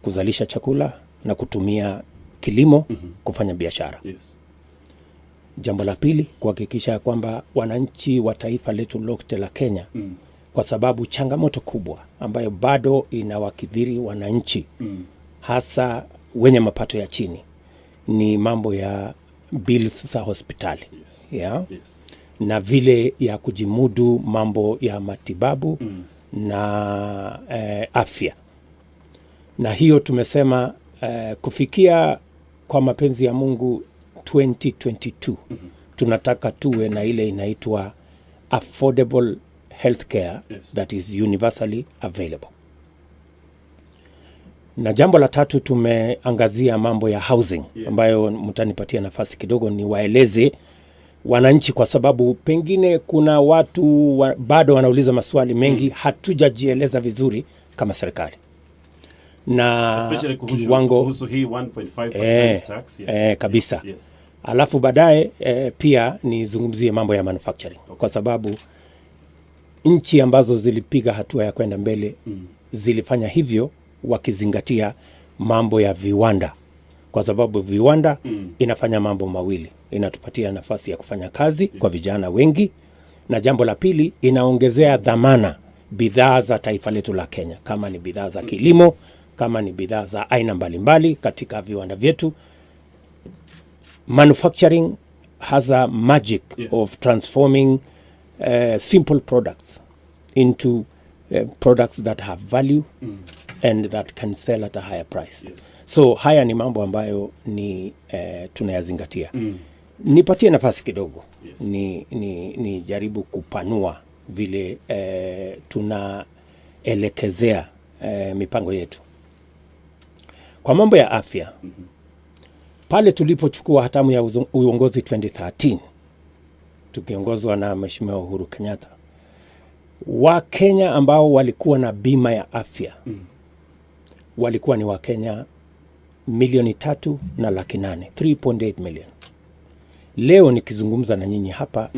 Kuzalisha chakula na kutumia kilimo kufanya biashara. Jambo la pili, kuhakikisha kwamba wananchi wa taifa letu lote la Kenya, kwa sababu changamoto kubwa ambayo bado inawakithiri wananchi, hasa wenye mapato ya chini, ni mambo ya bills za hospitali, yeah? Na vile ya kujimudu mambo ya matibabu na afya. Na hiyo tumesema kufikia, kwa mapenzi ya Mungu, 2022, tunataka tuwe na ile inaitwa affordable healthcare that is universally available. Na jambo la tatu, tumeangazia mambo ya housing, ambayo mtanipatia nafasi kidogo niwaeleze wananchi, kwa sababu pengine kuna watu bado wanauliza maswali mengi. Hatujajieleza vizuri kama serikali na Especially kuhusu, kiwango kuhusu hii 1.5% tax. Yes. Kabisa. Alafu baadaye pia nizungumzie mambo ya manufacturing, kwa sababu nchi ambazo zilipiga hatua ya kwenda mbele zilifanya hivyo wakizingatia mambo ya viwanda, kwa sababu viwanda inafanya mambo mawili: inatupatia nafasi ya kufanya kazi kwa vijana wengi, na jambo la pili, inaongezea dhamana bidhaa za taifa letu la Kenya, kama ni bidhaa za kilimo, kama ni bidhaa za aina mbalimbali katika viwanda vyetu. Manufacturing has a magic of transforming simple products into products that have value and that can sell at a higher price. So haya ni mambo ambayo ni tunayazingatia. Nipatie nafasi kidogo ni jaribu kupanua vile tunaelekezea mipango yetu kwa mambo ya afya. Pale tulipochukua hatamu ya uongozi 2013, tukiongozwa na Mheshimiwa Uhuru Kenyatta, Wakenya ambao walikuwa na bima ya afya walikuwa ni Wakenya 3.8 milioni, 3.8 million. Leo nikizungumza na nyinyi hapa,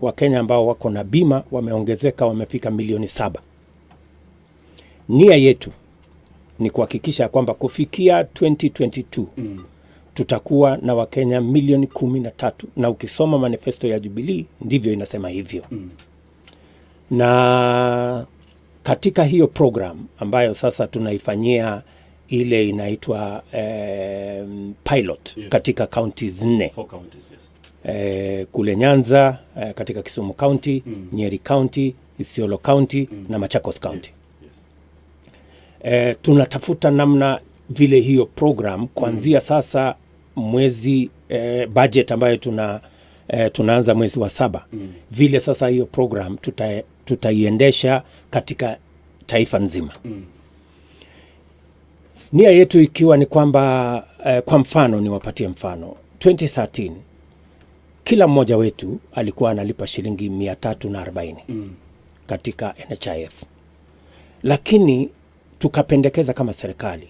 Wakenya ambao wako na bima wameongezeka, wamefika milioni 7. Nia yetu ni kuhakikisha kwamba kufikia 2022 tutakuwa na Wakenya milioni 13, na ukisoma manifesto ya Jubilee ndivyo inasema hivyo. Na katika hiyo program ambayo sasa tunaifanyia ile inaitwa pilot katika counties nne, Four counties, yes. Kule Nyanza, katika Kisumu County, Nyeri County, Isiolo County na Machakos County. Tunatafuta namna vile hiyo program kuanzia sasa mwezi budget ambayo tunaanza mwezi wa saba, vile sasa hiyo program tutaiendesha katika taifa nzima. Nia yetu ikiwa ni kwamba kwa mfano, niwapatie mfano, 2013 kila mmoja wetu alikuwa analipa shilingi 340 katika NHIF, lakini tukapendekeza kama serikali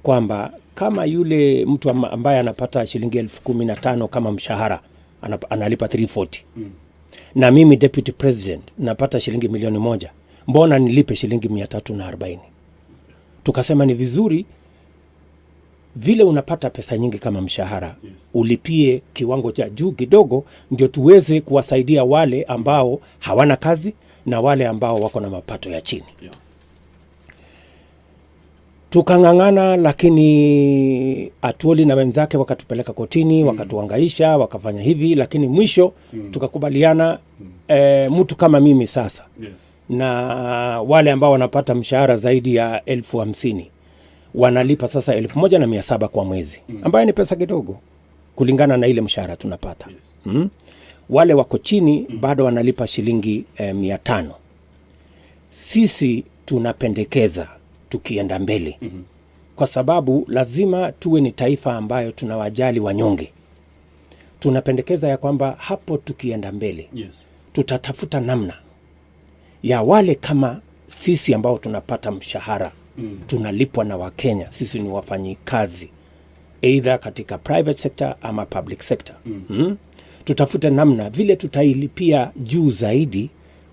kwamba kama yule mtu ambaye anapata shilingi 15,000 kama mshahara analipa 340, na mimi deputy president napata shilingi milioni 1, mbona nilipe shilingi 340? Tukasema ni vizuri vile unapata pesa nyingi kama mshahara ulipie kiwango cha juu kidogo, ndio tuweze kuwasaidia wale ambao hawana kazi na wale ambao wako na mapato ya chini. Tukang'ang'ana, lakini Atwoli na wenzake wakatupeleka kotini, wakatuangaisha, wakafanya hivi, lakini mwisho tukakubaliana, mtu kama mimi sasa na wale ambao wanapata mshahara zaidi ya 50,000 wanalipa sasa 1,700 kwa mwezi, ambayo ni pesa kidogo kulingana na ile mshahara tunapata. Wale wako chini bado wanalipa shilingi 500. Sisi tunapendekeza tukienda mbele, kwa sababu lazima tuwe ni taifa ambayo tunawajali wanyonge, tunapendekeza ya kwamba hapo tukienda mbele tutatafuta namna ya wale kama sisi ambao tunapata mshahara, tunalipwa na Wakenya, sisi ni wafanyikazi either katika private sector ama public sector. Tutafute namna vile tutailipia juu zaidi,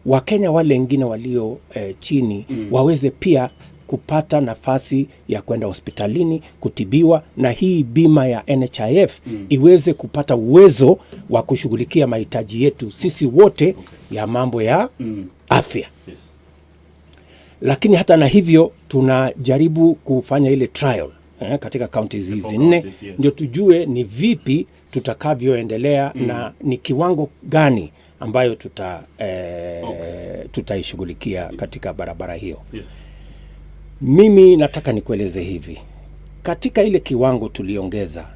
Wakenya wale wengine walio chini waweze pia kupata nafasi ya kwenda hospitalini kutibiwa, na hii bima ya NHIF iweze kupata uwezo wa kushughulikia mahitaji yetu sisi wote ya mambo ya afya. Lakini hata na hivyo tunajaribu kufanya ile trial katika counties hizi Four nne, counties, yes. ndio tujue ni vipi tutakavyoendelea na ni kiwango gani ambayo tutaishughulikia katika barabara hiyo. Mimi nataka nikueleze hivi, katika ile kiwango tuliongeza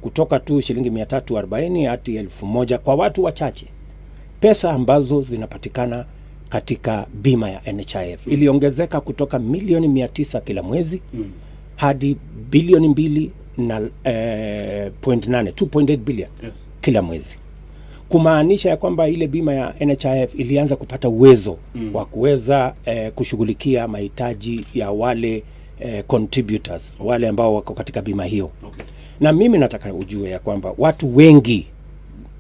kutoka tu shilingi 340 hadi 1000 kwa watu wachache, pesa ambazo zinapatikana katika bima ya NHIF iliongezeka kutoka milioni 900 kila mwezi hadi bilioni mbili na point nane, 2.8 billion kila mwezi, kumaanisha ya kwamba ile bima ya NHIF ilianza kupata uwezo wa kuweza kushughulikia mahitaji ya wale contributors, wale ambao wako katika bima hiyo. Na mimi nataka ujue ya kwamba watu wengi,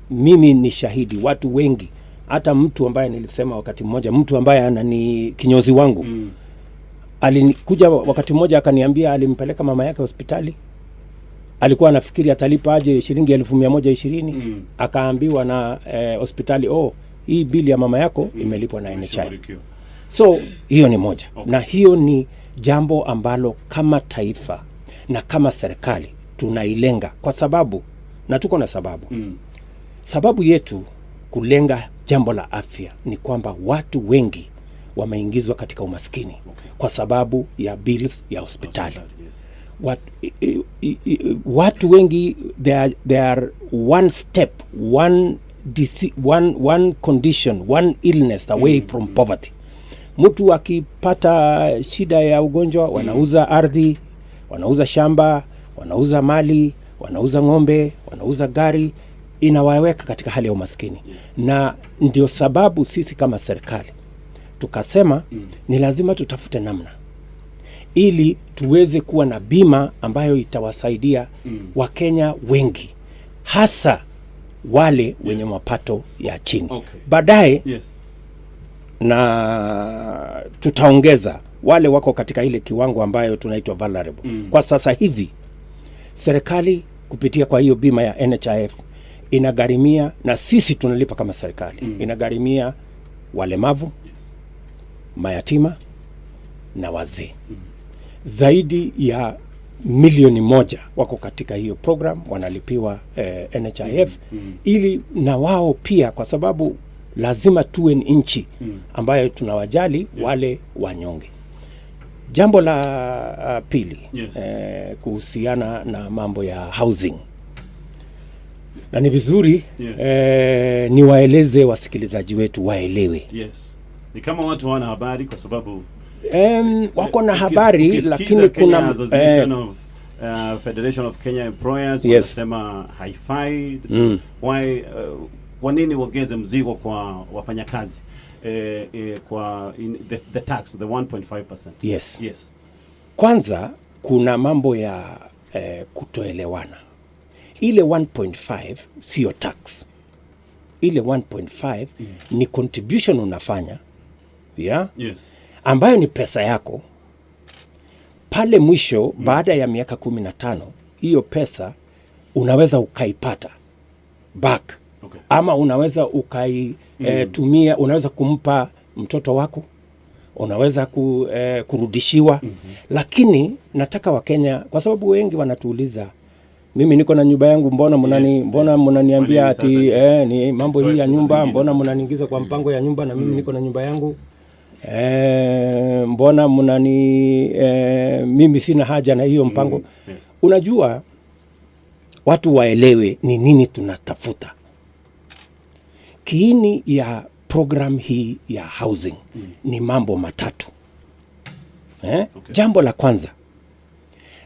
mimi ni shahidi, watu wengi, hata mtu ambaye nilisema wakati mmoja, mtu ambaye anani kinyozi wangu alikuja wakati mmoja akaniambia alimpeleka mama yake hospitali, alikuwa anafikiri atalipa aje shilingi 120,000. Akaambiwa na hospitali, "Oh, hii bili ya mama yako imelipwa na NHIF." Imeshughulikiwa. So hiyo ni moja. Na hiyo ni jambo ambalo kama taifa na kama serikali tunailenga, kwa sababu na tuko na sababu. Sababu yetu kulenga jambo la afya ni kwamba watu wengi wameingizwa katika umaskini kwa sababu ya bills ya hospitali. Hospitali, yes. Watu wengi, they are one step, one, dise- one, one condition, one illness away from poverty. Mtu akipata shida ya ugonjwa, wanauza ardhi, wanauza shamba, wanauza mali, wanauza ng'ombe, wanauza gari, inawaweka katika hali ya umaskini. Na ndio sababu sisi kama serikali tukasema ni lazima tutafute namna ili tuweze kuwa na bima ambayo itawasaidia Wakenya wengi, hasa wale wenye mapato ya chini. Baadaye na tutaongeza wale wako katika ile kiwango ambayo tunaitwa vulnerable. Kwa sasa hivi serikali kupitia kwa hiyo bima ya NHIF inagharimia, na sisi tunalipa kama serikali, inagharimia walemavu, mayatima na wazee. Zaidi ya milioni 1 wako katika hiyo program wanalipiwa NHIF ili na wao pia, kwa sababu lazima tuwe ni nchi ambayo tunawajali wale wanyonge. Jambo la pili kuhusiana na mambo ya housing, na ni vizuri niwaeleze wasikilizaji wetu waelewe. Yes. Ni kama watu hawana habari kwa sababu Wako na habari, ukisikiza lakini Kenya kuna Association of Federation of Kenya Employers wanasema haifai. Why, kwa nini uongeze mzigo kwa wafanyakazi kwa the tax, the 1.5%? Yes. Kwanza kuna mambo ya kutoelewana. Ile 1.5 sio tax. Ile 1.5 ni contribution unafanya, yeah? Ambayo ni pesa yako pale mwisho baada ya miaka 15 hiyo pesa unaweza ukaipata back ama unaweza ukai tumia, unaweza kumpa mtoto wako, unaweza kurudishiwa. Lakini nataka Wakenya, kwa sababu wengi wanatuuliza, "Mimi niko na nyumba yangu, mbona mnani mbona mnaniambia Kwa ati nini sasa ni mambo nitoe hii ya pesa nyumba, zingine mbona sasa?" mnaniingiza kwa mpango ya nyumba na mimi niko na nyumba yangu? Mbona mnani mimi sina haja na hiyo mpango." Unajua, watu waelewe ni nini tunatafuta. Kiini ya program hii ya housing ni mambo matatu, eh? Okay. Jambo la kwanza,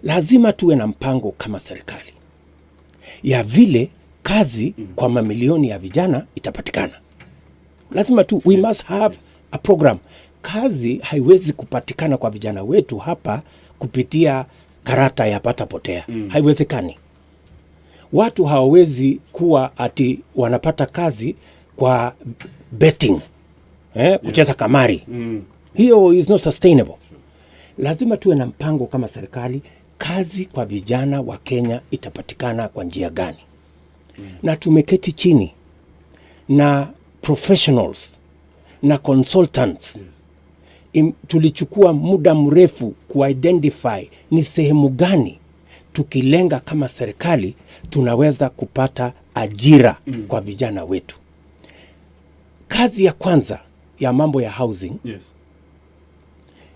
lazima tuwe na mpango kama serikali ya vile kazi kwa mamilioni ya vijana itapatikana. Lazima tu we must have a program. Kazi haiwezi kupatikana kwa vijana wetu hapa kupitia karata ya pata potea. Haiwezekani. Watu hawawezi kuwa ati wanapata kazi kwa betting, kucheza kamari. Hiyo is not sustainable. Lazima tuwe na mpango kama serikali, kazi kwa vijana wa Kenya itapatikana kwa njia gani? Na tumeketi chini na professionals na consultants. Tulichukua muda mrefu kuidentify ni sehemu gani tukilenga kama serikali tunaweza kupata ajira kwa vijana wetu. Kazi ya kwanza ya mambo ya housing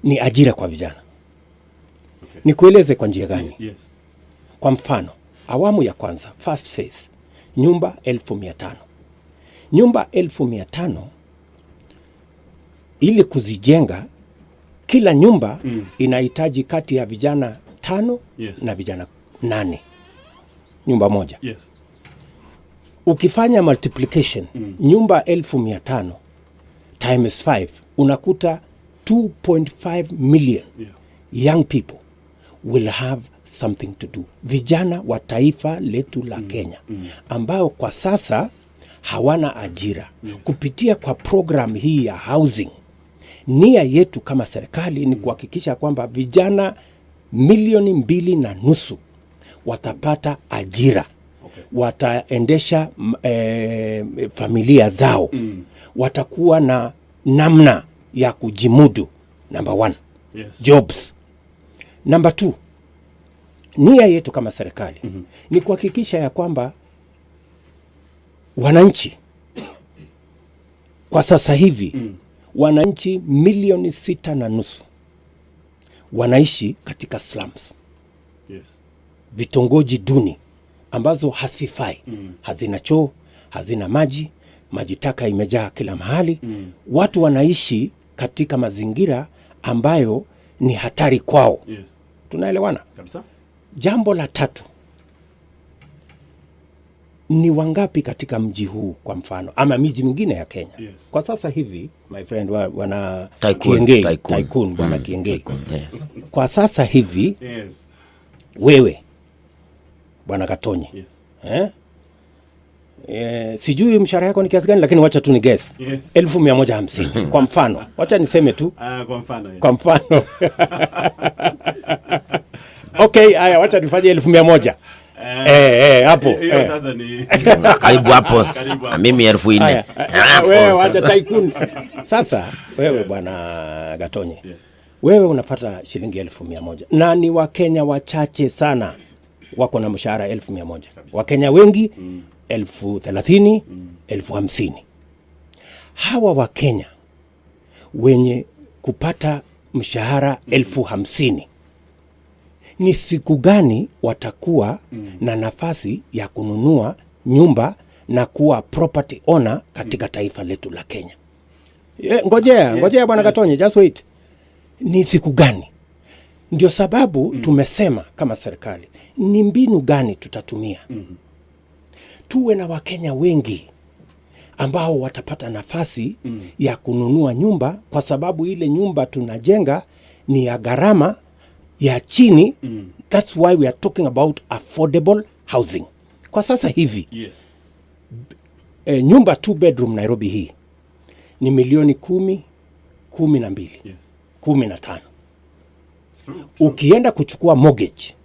ni ajira kwa vijana. Nikueleze kwa njia gani? Yes. Kwa mfano, awamu ya kwanza, first phase, nyumba 500,000. Nyumba 500,000 ili kuzijenga, kila nyumba inahitaji kati ya vijana 5 na vijana 8, nyumba moja. Ukifanya multiplication, nyumba 500,000 times 5 unakuta 2.5 million young people will have something to do. Vijana wa taifa letu la Kenya ambao kwa sasa hawana ajira. Kupitia kwa program hii ya housing, nia yetu kama serikali ni kuhakikisha kwamba vijana 2.5 milioni watapata ajira. Wataendesha familia zao. Watakuwa na namna ya kujimudu. Number 1. Jobs. Number 2, nia yetu kama serikali ni kuhakikisha ya kwamba wananchi kwa sasa hivi wananchi 6.5 milioni wanaishi katika slums. Vitongoji duni ambazo hasifai. Hazina choo, hazina maji, maji taka imejaa kila mahali. Watu wanaishi katika mazingira ambayo ni hatari kwao. Tunaelewana? Kabisa. Jambo la tatu, ni wangapi katika mji huu kwa mfano ama miji mingine ya Kenya? Kwa sasa hivi my friend wana Tycoon, Kiengei, tycoon. Tycoon, bwana Kiengei. Tycoon, yes. Kwa sasa hivi wewe bwana Gatonye, eh? Sijui mshahara yako ni kiasi gani, lakini wacha tu ni guess. 150,000 kwa mfano, wacha niseme tu. Kwa mfano, yes. Kwa mfano. Okay, haya wacha nifanye 100,000. Hapo. Hiyo sasa ni Karibu hapo. Karibu hapo. Na mimi 4,000. Haya, Hapo wewe wacha sasa. tycoon. Sasa wewe bwana Gatonye. Wewe unapata shilingi 100,000 na ni Wakenya wachache sana wako na mshahara 100,000. Wakenya wengi 30,000, 50,000. Hawa Wakenya wenye kupata mshahara 50,000 ni siku gani watakuwa na nafasi ya kununua nyumba na kuwa property owner katika taifa letu la Kenya? Ngojea, ngojea bwana Gatonye, just wait. Ni siku gani? Ndio sababu tumesema kama serikali, ni mbinu gani tutatumia tuwe na Wakenya wengi ambao watapata nafasi ya kununua nyumba, kwa sababu ile nyumba tunajenga ni ya gharama ya chini. That's why we are talking about affordable housing. Kwa sasa hivi nyumba 2 bedroom Nairobi hii ni milioni 10, 12, 15. Ukienda kuchukua mortgage,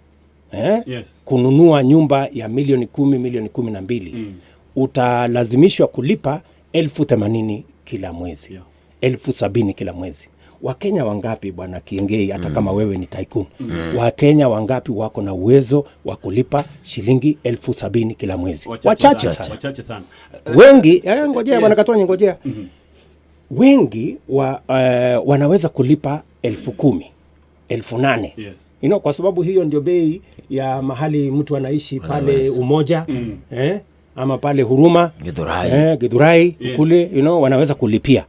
kununua nyumba ya milioni 10, milioni 12, utalazimishwa kulipa 80,000 kila mwezi. 70,000 kila mwezi. Wakenya wangapi bwana Kiengei, hata kama wewe ni tycoon, Wakenya wangapi wako na uwezo wa kulipa shilingi 70,000 kila mwezi? Wachache sana. Wachache sana. Wengi, ngojea bwana Gatonye, ngojea. Wengi wanaweza kulipa 10,000, 8,000. Kwa sababu hiyo ndio bei ya mahali mtu anaishi pale Wanaweza. Umoja, ama pale Huruma, Githurai. Githurai, kule, wanaweza kulipia.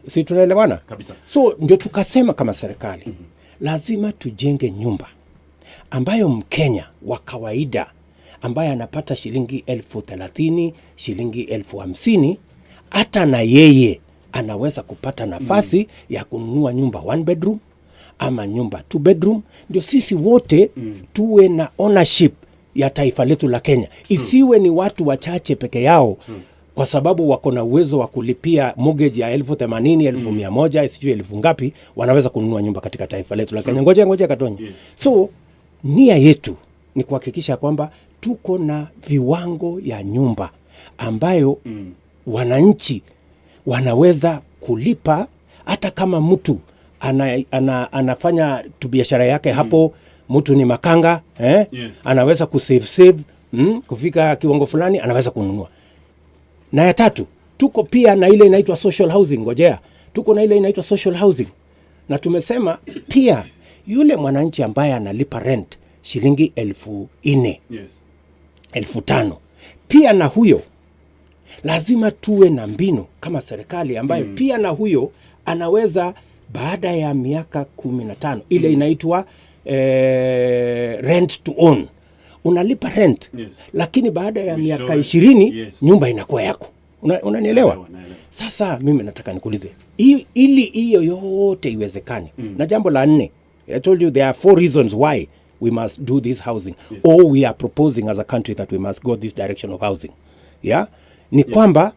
Si tunaelewana? Kabisa. So ndio tukasema kama serikali lazima tujenge nyumba ambayo Mkenya wa kawaida ambaye anapata shilingi 30,000, shilingi 50,000, hata na yeye anaweza kupata nafasi ya kununua nyumba 1 bedroom ama nyumba 2 bedroom. Ndio sisi wote tuwe na ownership ya taifa letu la Kenya. Isiwe ni watu wachache peke yao. kwa sababu wako na uwezo wa kulipia mortgage ya 80,000, 100,000, sijui elfu ngapi, wanaweza kununua nyumba katika taifa letu la Kenya. Ngoja Katonye. Yes. So nia yetu ni kuhakikisha kwamba tuko na viwango ya nyumba ambayo wananchi wanaweza kulipa, hata kama mtu anafanya tu biashara yake hapo, mtu ni makanga, eh? Yes. Anaweza kusave kufika kiwango fulani anaweza kununua. Na ya tatu, tuko pia na ile inaitwa social housing. Ngojea, tuko na ile inaitwa social housing, na tumesema pia yule mwananchi ambaye analipa rent shilingi 4,000, Yes. 5,000, pia na huyo lazima tuwe na mbinu kama serikali ambayo pia na huyo anaweza baada ya miaka 15 ile inaitwa rent to own. Unalipa rent, Yes. lakini baada ya Mwishowe, miaka 20 yes. nyumba inakuwa yako. Unanielewa? Naelewa. Sasa mimi nataka nikuulize, ili hiyo yote iwezekane, na jambo la nne, I told you there are 4 reasons why we must do this housing, Yes. or we are proposing as a country that we must go this direction of housing. Yeah? Ni kwamba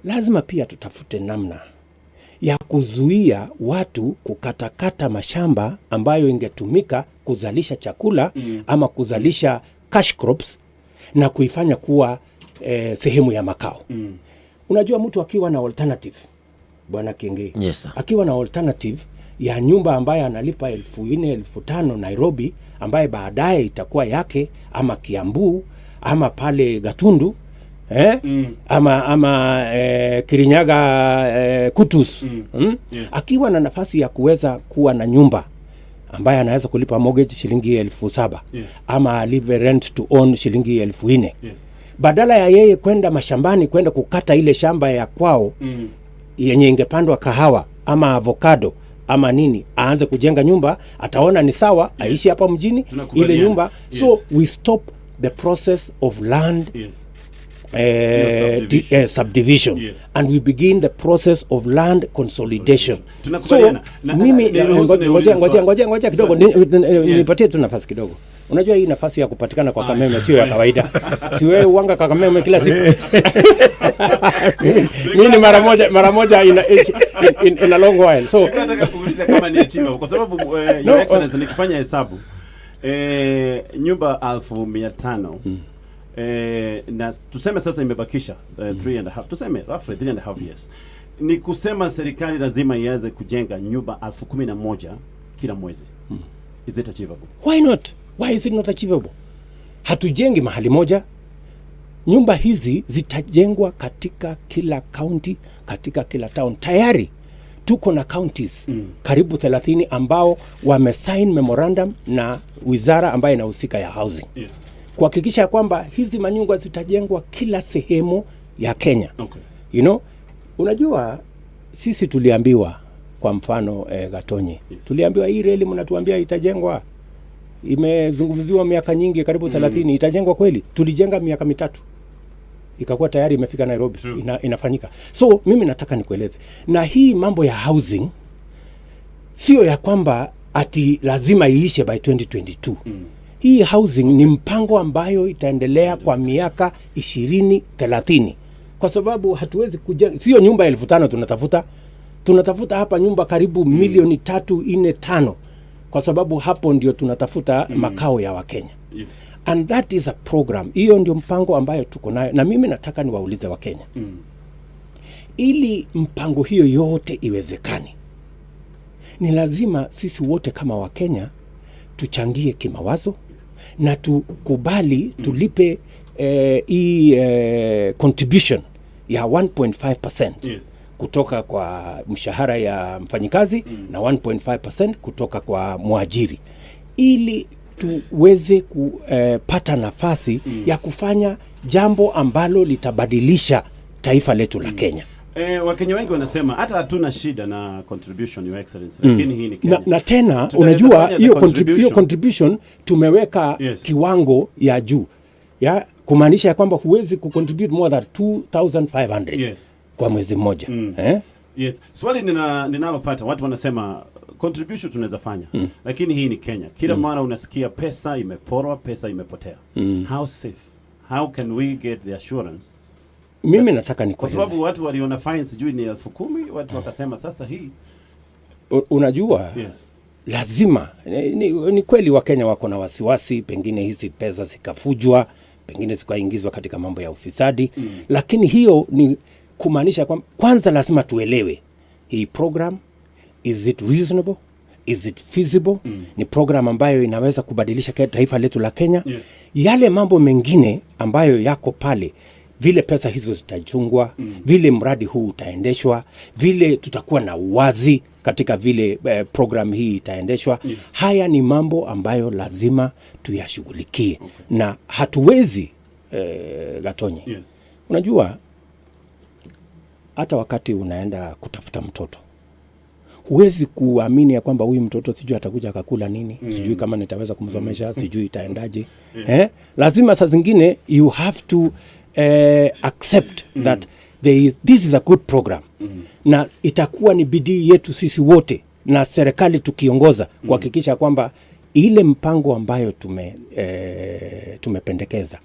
lazima pia tutafute namna ya kuzuia watu kukatakata mashamba ambayo ingetumika kuzalisha chakula ama kuzalisha cash crops na kuifanya kuwa sehemu ya makao. Unajua mtu akiwa na alternative, Bwana Kiengei, Yes, sir. akiwa na alternative ya nyumba ambayo analipa 4,000, 5,000 Nairobi, ambaye baadaye itakuwa yake, ama Kiambu ama pale Gatundu, ama Kirinyaga, Kutus, Yes. Akiwa na nafasi ya kuweza kuwa na nyumba ambaye anaweza kulipa mortgage shilingi 7,000, Yes. ama alipe rent to own shilingi 4,000, Yes. badala ya yeye kwenda mashambani kwenda kukata ile shamba ya kwao yenye ingepandwa kahawa ama avocado ama nini, aanze kujenga nyumba, ataona ni sawa, aishi hapa mjini ile Tunakubaliana. nyumba. Yes. So we stop the process of land Yes. subdivision, subdivision. Yes. And we begin the process of land consolidation. So Tunakubaliana. mimi Niruhusu niulize swali. ngoja kidogo, Swali. Yes. nipatie tu nafasi kidogo. Unajua hii nafasi ya kupatikana kwa Kameme sio ya kawaida. Si wewe uanga kwa Kameme kila siku. Mimi ni mara moja in a long while. So Nataka kuuliza kama ni achievable kwa sababu No, Your Excellency, nikifanya hesabu nyumba 500,000 na tuseme sasa imebakisha 3.5, tuseme roughly 3.5 years, ni kusema serikali lazima ianze kujenga nyumba 11,000 kila mwezi. Is it achievable? Why not? Why is it not achievable? Hatujengi mahali moja. Nyumba hizi zitajengwa katika kila county, katika kila town. Tayari tuko na counties karibu 30 ambao wamesign memorandum na wizara ambayo inahusika ya housing Yes. kuhakikisha kwamba hizi manyumba zitajengwa kila sehemu ya Kenya. Okay. You know, unajua sisi tuliambiwa kwa mfano Gatonye, tuliambiwa hii reli mnatuambia itajengwa, imezungumziwa miaka nyingi karibu 30, itajengwa kweli? Tulijenga miaka 3 ikakuwa tayari imefika Nairobi, inafanyika. So mimi nataka nikueleze, na hii mambo ya housing sio ya kwamba ati lazima iishe by 2022. Hii housing ni mpango ambayo itaendelea kwa miaka 20, 30, kwa sababu hatuwezi kujenga, sio nyumba 5,000 tunatafuta hapa nyumba karibu milioni 3, 4, 5, kwa sababu hapo ndio tunatafuta makao ya Wakenya. Yes. And that is a program. Hiyo ndio mpango ambayo tuko nayo, na mimi nataka niwaulize Wakenya, ili mpango hiyo yote iwezekane, ni lazima sisi wote kama Wakenya tuchangie kimawazo na tukubali tulipe hii contribution ya 1.5% Yes. kutoka kwa mshahara ya mfanyikazi na 1.5% kutoka kwa mwajiri, ili tuweze kupata nafasi ya kufanya jambo ambalo litabadilisha taifa letu la Kenya. Wakenya wengi wanasema hata hatuna shida na contribution, Your Excellency, lakini hii ni Kenya. Na tena Tunaweza unajua fanya the hiyo contribution. contribution tumeweka Yes. kiwango ya juu ya kumaanisha ya kwamba huwezi kucontribute more than 2500 Yes. kwa mwezi mmoja. Yes. Swali ninalopata, watu wanasema contribution tunaweza fanya, lakini hii ni Kenya. Kila mara unasikia pesa imeporwa, pesa imepotea. How safe? How can we get the assurance Mimi nataka Kwa nikueleze. sababu watu waliona fine sijui ni 10,000, watu wakasema sasa hii Unajua lazima ni kweli Wakenya wako na wasiwasi, pengine hizi pesa zikafujwa, pengine zikaingizwa katika mambo ya ufisadi. Lakini hiyo ni kumaanisha kwamba kwanza lazima tuelewe hii program, is it reasonable, is it feasible? Ni program ambayo inaweza kubadilisha taifa letu la Kenya. Yale mambo mengine ambayo yako pale, vile pesa hizo zitachungwa, vile mradi huu utaendeshwa, vile tutakuwa na uwazi katika vile program hii itaendeshwa. Haya ni mambo ambayo lazima tuyashughulikie. Na hatuwezi Gatonye. Unajua hata wakati unaenda kutafuta mtoto huwezi kuamini ya kwamba huyu mtoto sijui atakuja akakula nini, sijui kama nitaweza kumsomesha, sijui itaendaje. Lazima saa zingine you have to accept that this is a good program na itakuwa ni bidii yetu sisi wote na serikali tukiongoza kuhakikisha kwamba ile mpango ambayo tumependekeza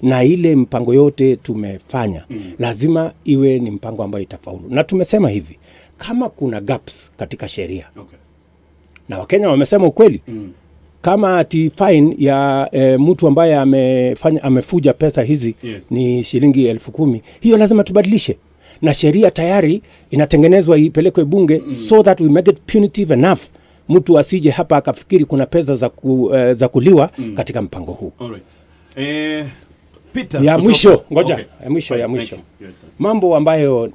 na ile mpango yote tumefanya lazima iwe ni mpango ambayo itafaulu. Na tumesema hivi, kama kuna gaps katika sheria na Wakenya wamesema ukweli, kama ati fine ya mtu ambaye amefuja pesa hizi ni shilingi 10,000, hiyo lazima tubadilishe, na sheria tayari inatengenezwa ipelekwe bunge so that we make it punitive enough mtu asije hapa akafikiri kuna pesa za kuliwa katika mpango huu. Alright. Peter, Ya mwisho, ngoja, Okay. ya mwisho, ya Fine, mwisho. thank you, Your Excellency. Mambo ambayo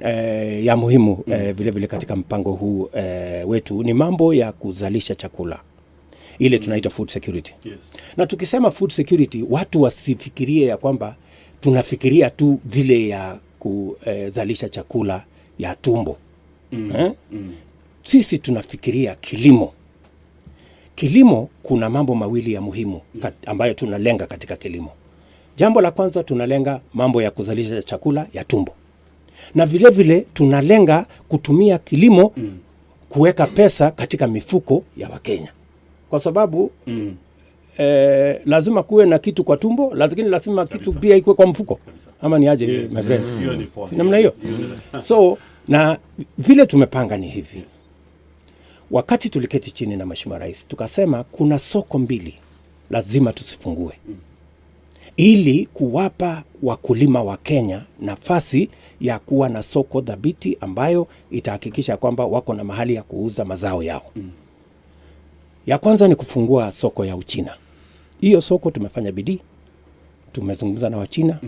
ya muhimu vile vile katika mpango huu wetu ni mambo ya kuzalisha chakula ile tunaita food security. Na tukisema food security, watu wasifikirie ya kwamba tunafikiria tu vile ya kuzalisha chakula ya tumbo. Eh? Sisi tunafikiria kilimo. Kilimo kuna mambo mawili ya muhimu ambayo tunalenga katika kilimo. Jambo la kwanza tunalenga mambo ya kuzalisha chakula ya tumbo, na vile vile tunalenga kutumia kilimo kuweka pesa katika mifuko ya Wakenya, kwa sababu lazima kuwe na kitu kwa tumbo, lakini lazima kitu pia ikuwe kwa mfuko. Ama ni aje, my friend? Hiyo ni poa. Si namna hiyo? So na vile tumepanga ni hivi. Wakati tuliketi chini na Mheshimiwa Rais tukasema kuna soko mbili lazima tusifungue ili kuwapa wakulima wa Kenya nafasi ya kuwa na soko dhabiti ambayo itahakikisha kwamba wako na mahali ya kuuza mazao yao. Ya kwanza ni kufungua soko ya Uchina. Hiyo soko tumefanya bidii, tumezungumza na Wachina,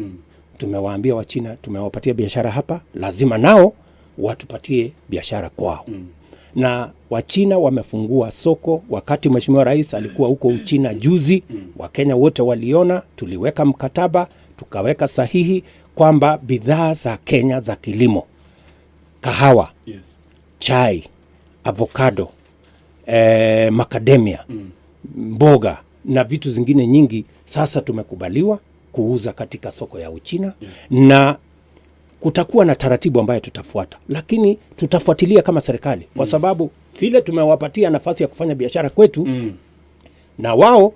tumewaambia Wachina tumewapatia biashara hapa, lazima nao watupatie biashara kwao. Na Wachina wamefungua soko. Wakati Mheshimiwa Rais alikuwa huko Uchina juzi, Wakenya wote waliona, tuliweka mkataba, tukaweka sahihi kwamba bidhaa za Kenya za kilimo, kahawa, chai, avocado, macadamia, mboga na vitu zingine nyingi, sasa tumekubaliwa kuuza katika soko ya Uchina. Na kutakuwa na taratibu ambayo tutafuata, lakini tutafuatilia kama serikali kwa sababu vile tumewapatia nafasi ya kufanya biashara kwetu na wao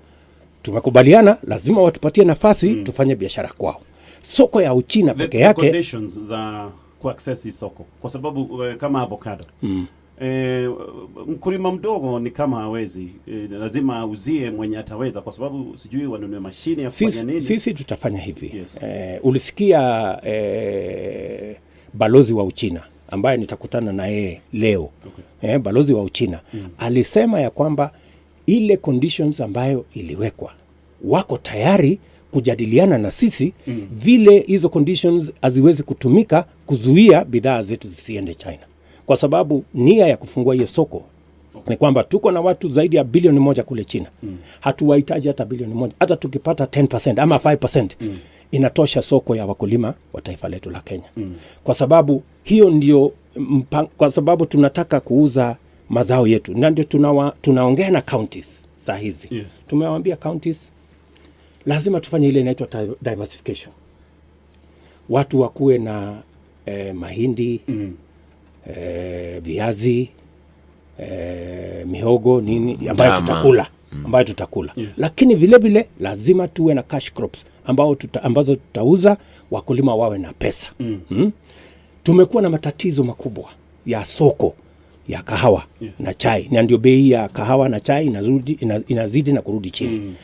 tumekubaliana lazima watupatie nafasi tufanye biashara kwao. Soko ya Uchina peke The yake conditions za kuaccess hii soko, kwa sababu kama avocado mkulima mdogo ni kama hawezi, lazima auzie mwenye ataweza, kwa sababu sijui wanunue mashine ya kufanya nini. Sisi tutafanya hivi. Yes. Ulisikia balozi wa Uchina ambaye nitakutana na yeye leo. Balozi wa Uchina alisema ya kwamba ile conditions ambayo iliwekwa wako tayari kujadiliana na sisi vile hizo conditions haziwezi kutumika kuzuia bidhaa zetu zisiende China, kwa sababu nia ya kufungua hiyo soko ni kwamba tuko na watu zaidi ya bilioni 1 kule China. Hatuwahitaji hata bilioni 1, hata tukipata 10% ama 5% inatosha soko ya wakulima wa taifa letu la Kenya. Kwa sababu hiyo ndio kwa sababu tunataka kuuza mazao yetu na ndio tunaongea na counties saa hizi. Tumewaambia counties lazima tufanye ile inaitwa diversification, watu wakuwe na mahindi, viazi, mihogo, nini ambayo Mtama. tutakula. ambayo tutakula, lakini vile vile lazima tuwe na cash crops ambazo tutauza, wakulima wawe na pesa. Tumekuwa na matatizo makubwa ya soko ya kahawa na chai, na ndio bei ya kahawa na chai inazidi na kurudi chini.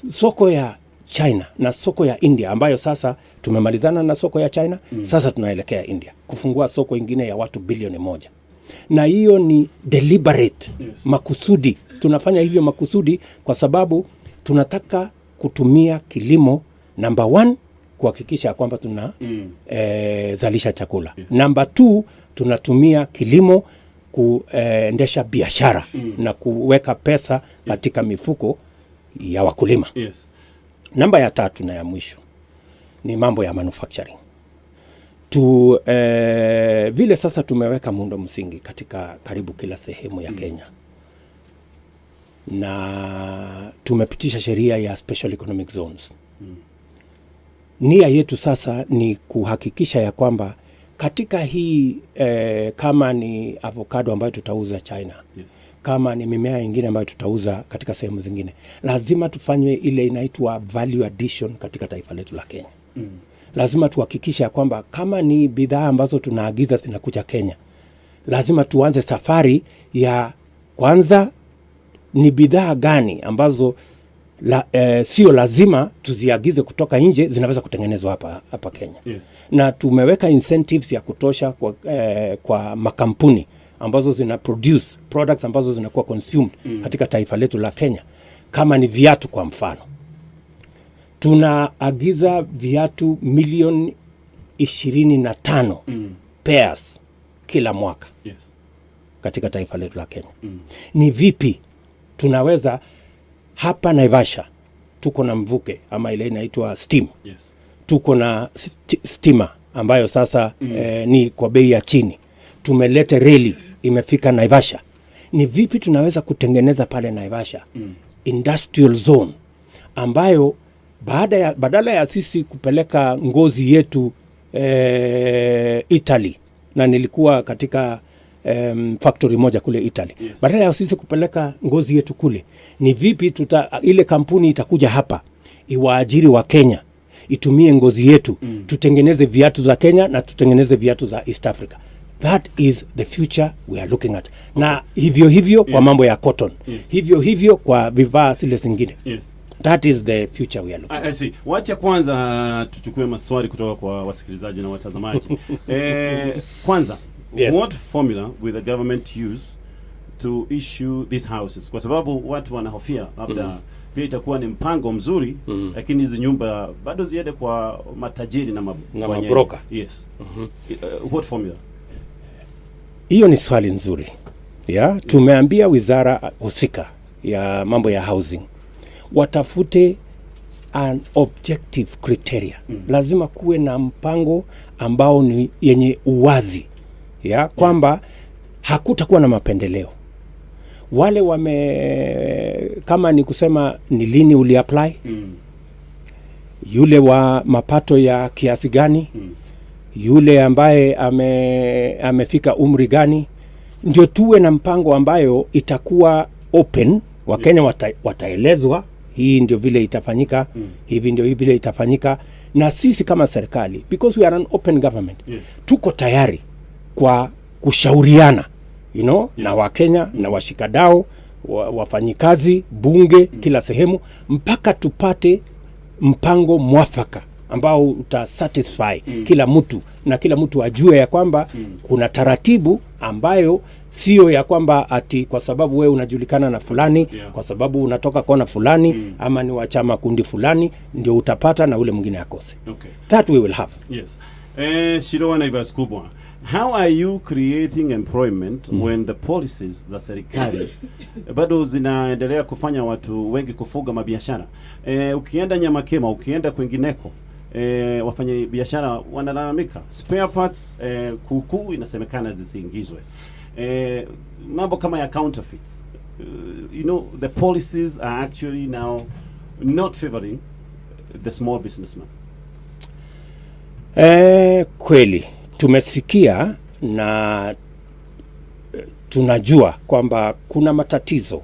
Soko ya China na soko ya India, ambayo sasa tumemalizana na soko ya China, sasa tunaelekea India kufungua soko ingine ya watu bilioni 1, na hiyo ni deliberate, makusudi. Tunafanya hivyo makusudi kwa sababu tunataka kutumia kilimo, number one, kuhakikisha ya kwamba tuna zalisha chakula. Number two, tunatumia kilimo kuendesha biashara na kuweka pesa katika mifuko ya wakulima. Namba ya tatu na ya mwisho ni mambo ya manufacturing. Vile sasa tumeweka muundo msingi katika karibu kila sehemu ya Kenya na tumepitisha sheria ya special economic zones. Nia yetu sasa ni kuhakikisha ya kwamba katika hii kama ni avocado ambayo tutauza China, kama ni mimea ingine ambayo tutauza katika sehemu zingine, lazima tufanywe ile inaitwa value addition katika taifa letu la Kenya. Lazima tuhakikishe ya kwamba kama ni bidhaa ambazo tunaagiza zinakuja Kenya, lazima tuanze safari ya kwanza ni bidhaa gani ambazo sio lazima tuziagize kutoka nje, zinaweza kutengenezwa hapa hapa Kenya. Na tumeweka incentives ya kutosha kwa makampuni ambazo zina produce products ambazo zinakuwa consumed katika taifa letu la Kenya. Kama ni viatu kwa mfano, tunaagiza viatu milioni 25 pairs kila mwaka katika taifa letu la Kenya. Ni vipi tunaweza, hapa Naivasha tuko na mvuke ama ile inaitwa steam, tuko na stima ambayo sasa ni kwa bei ya chini. Tumeleta reli imefika Naivasha. Ni vipi tunaweza kutengeneza pale Naivasha industrial zone ambayo badala ya sisi kupeleka ngozi yetu Italy, na nilikuwa katika factory moja kule Italy, badala ya sisi kupeleka ngozi yetu kule, ni vipi ile kampuni itakuja hapa iwaajiri wa Kenya, itumie ngozi yetu, tutengeneze viatu za Kenya na tutengeneze viatu za East Africa? That is the future we are looking at. Na hivyo hivyo kwa mambo ya cotton, hivyo hivyo kwa vifaa zile zingine. That is the future we are looking. I see. Wacha kwanza tuchukue maswali kutoka kwa wasikilizaji na watazamaji. Kwanza, what formula will the government use to issue these houses? Kwa sababu watu wanahofia labda pia itakuwa ni mpango mzuri, lakini hizi nyumba bado ziende kwa matajiri na, Na wenyeji. Mabroka. Yes. What formula? Hiyo ni swali nzuri ya tumeambia wizara husika ya mambo ya housing watafute an objective criteria. Lazima kuwe na mpango ambao ni yenye uwazi ya kwamba hakutakuwa na mapendeleo. Wale wame kama ni kusema ni lini uli apply, yule wa mapato ya kiasi gani, yule ambaye amefika umri gani, ndio tuwe na mpango ambayo itakuwa open. Wakenya wataelezwa hii ndio vile itafanyika, hivi ndio vile itafanyika, na sisi kama serikali, because we are an open government, tuko tayari kwa kushauriana na Wakenya na washikadau wafanyikazi, bunge, kila sehemu, mpaka tupate mpango mwafaka ambao uta satisfy kila mtu na kila mtu ajue ya kwamba kuna taratibu ambayo sio ya kwamba ati kwa sababu wewe unajulikana na fulani, kwa sababu unatoka kona fulani, ama ni wa chama kundi fulani ndio utapata na ule mwingine akose. That we will have. Yes. Shiroa Naivas Kubwa, how are you creating employment when the policies za serikali bado zinaendelea kufanya watu wengi kufuga mabiashara? Ukienda Nyamakema, ukienda kwingineko, wafanya biashara wanalalamika spare parts kuukuu inasemekana zisiingizwe. Mambo kama ya counterfeits. The policies are actually now not favoring the small businessman. Kweli tumesikia na tunajua kwamba kuna matatizo.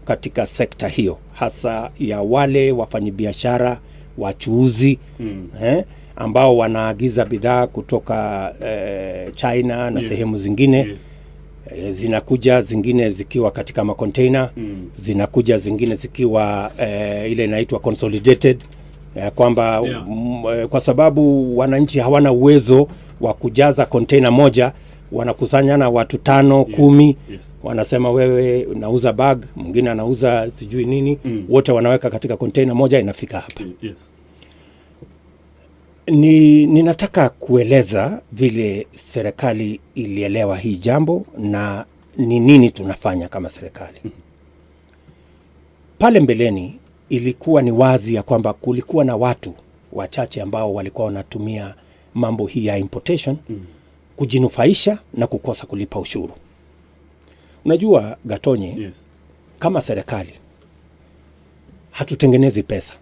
katika sekta hiyo, hasa ya wale wafanyabiashara wachuuzi ambao wanaagiza bidhaa kutoka China na sehemu zingine. Zinakuja zingine zikiwa katika makontainer, zinakuja zingine zikiwa ile inaitwa consolidated, kwamba kwa sababu wananchi hawana uwezo wa kujaza container moja, wanakusanyana watu 5, 10, wanasema wewe unauza bag, mwingine anauza sijui nini, wote wanaweka katika container moja, inafika hapa. Ninataka kueleza vile serikali ilielewa hii jambo na ni nini tunafanya kama serikali. Pale mbeleni ilikuwa ni wazi ya kwamba kulikuwa na watu wachache ambao walikuwa wanatumia mambo hii ya importation kujinufaisha na kukosa kulipa ushuru. Unajua Gatonye, kama serikali hatutengenezi pesa,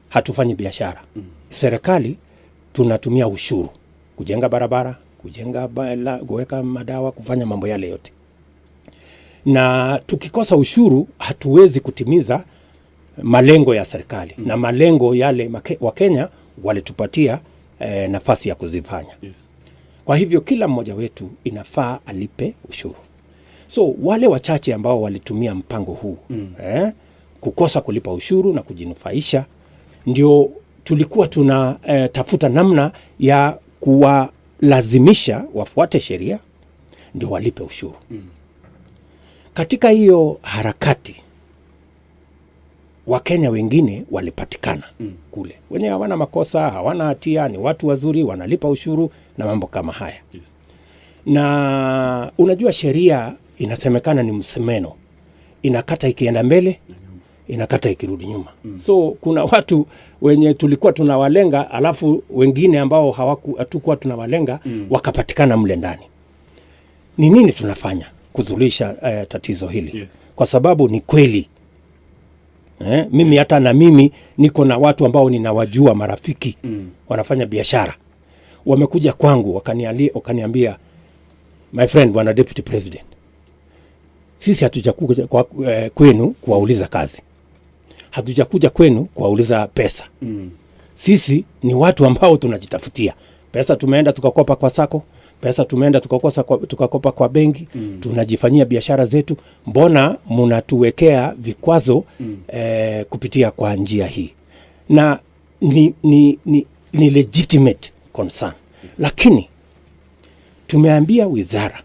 hatufanyi biashara. Serikali tunatumia ushuru kujenga barabara, kujenga kuweka madawa, kufanya mambo yale yote. Na tukikosa ushuru hatuwezi kutimiza malengo ya serikali. Na malengo yale Wakenya walitupatia nafasi ya kuzifanya. Kwa hivyo kila mmoja wetu inafaa alipe ushuru. So wale wachache ambao walitumia mpango huu kukosa kulipa ushuru na kujinufaisha, ndio tulikuwa tuna tafuta namna ya kuwalazimisha wafuate sheria ndio walipe ushuru. Katika hiyo harakati Wakenya wengine walipatikana kule, wenye hawana makosa, hawana hatia, ni watu wazuri, wanalipa ushuru na mambo kama haya. Na unajua sheria inasemekana ni msemeno, inakata ikienda mbele, inakata ikirudi nyuma. So kuna watu wenye tulikuwa tunawalenga, alafu wengine ambao hatukuwa tunawalenga wakapatikana mle ndani. Ni nini tunafanya kuzulisha tatizo hili? Kwa sababu ni kweli mimi hata na mimi niko na watu ambao ninawajua, marafiki wanafanya biashara, wamekuja kwangu wakaniambia, my friend, bwana Deputy President, sisi hatujakuja kwenu kuwauliza kazi, hatujakuja kwenu kuwauliza pesa. Sisi ni watu ambao tunajitafutia pesa, tumeenda tukakopa kwa sako, pesa tumeenda tukakopa kwa benki, tunajifanyia biashara zetu, mbona mnatuwekea vikwazo kupitia kwa njia hii? Na ni legitimate concern. Lakini tumeambia wizara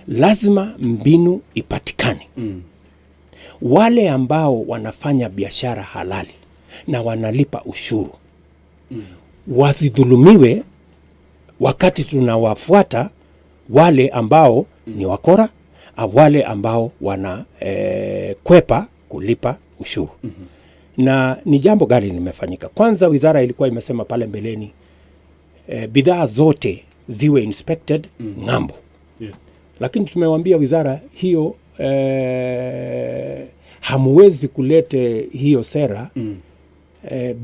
lazima mbinu ipatikane. Wale ambao wanafanya biashara halali na wanalipa ushuru wasidhulumiwe wakati tunawafuata wale ambao ni wakora au wale ambao wana kwepa kulipa ushuru. Na ni jambo gani limefanyika? Kwanza wizara ilikuwa imesema pale mbeleni bidhaa zote ziwe inspected ng'ambo. Lakini tumewaambia wizara hiyo hamuwezi kulete hiyo sera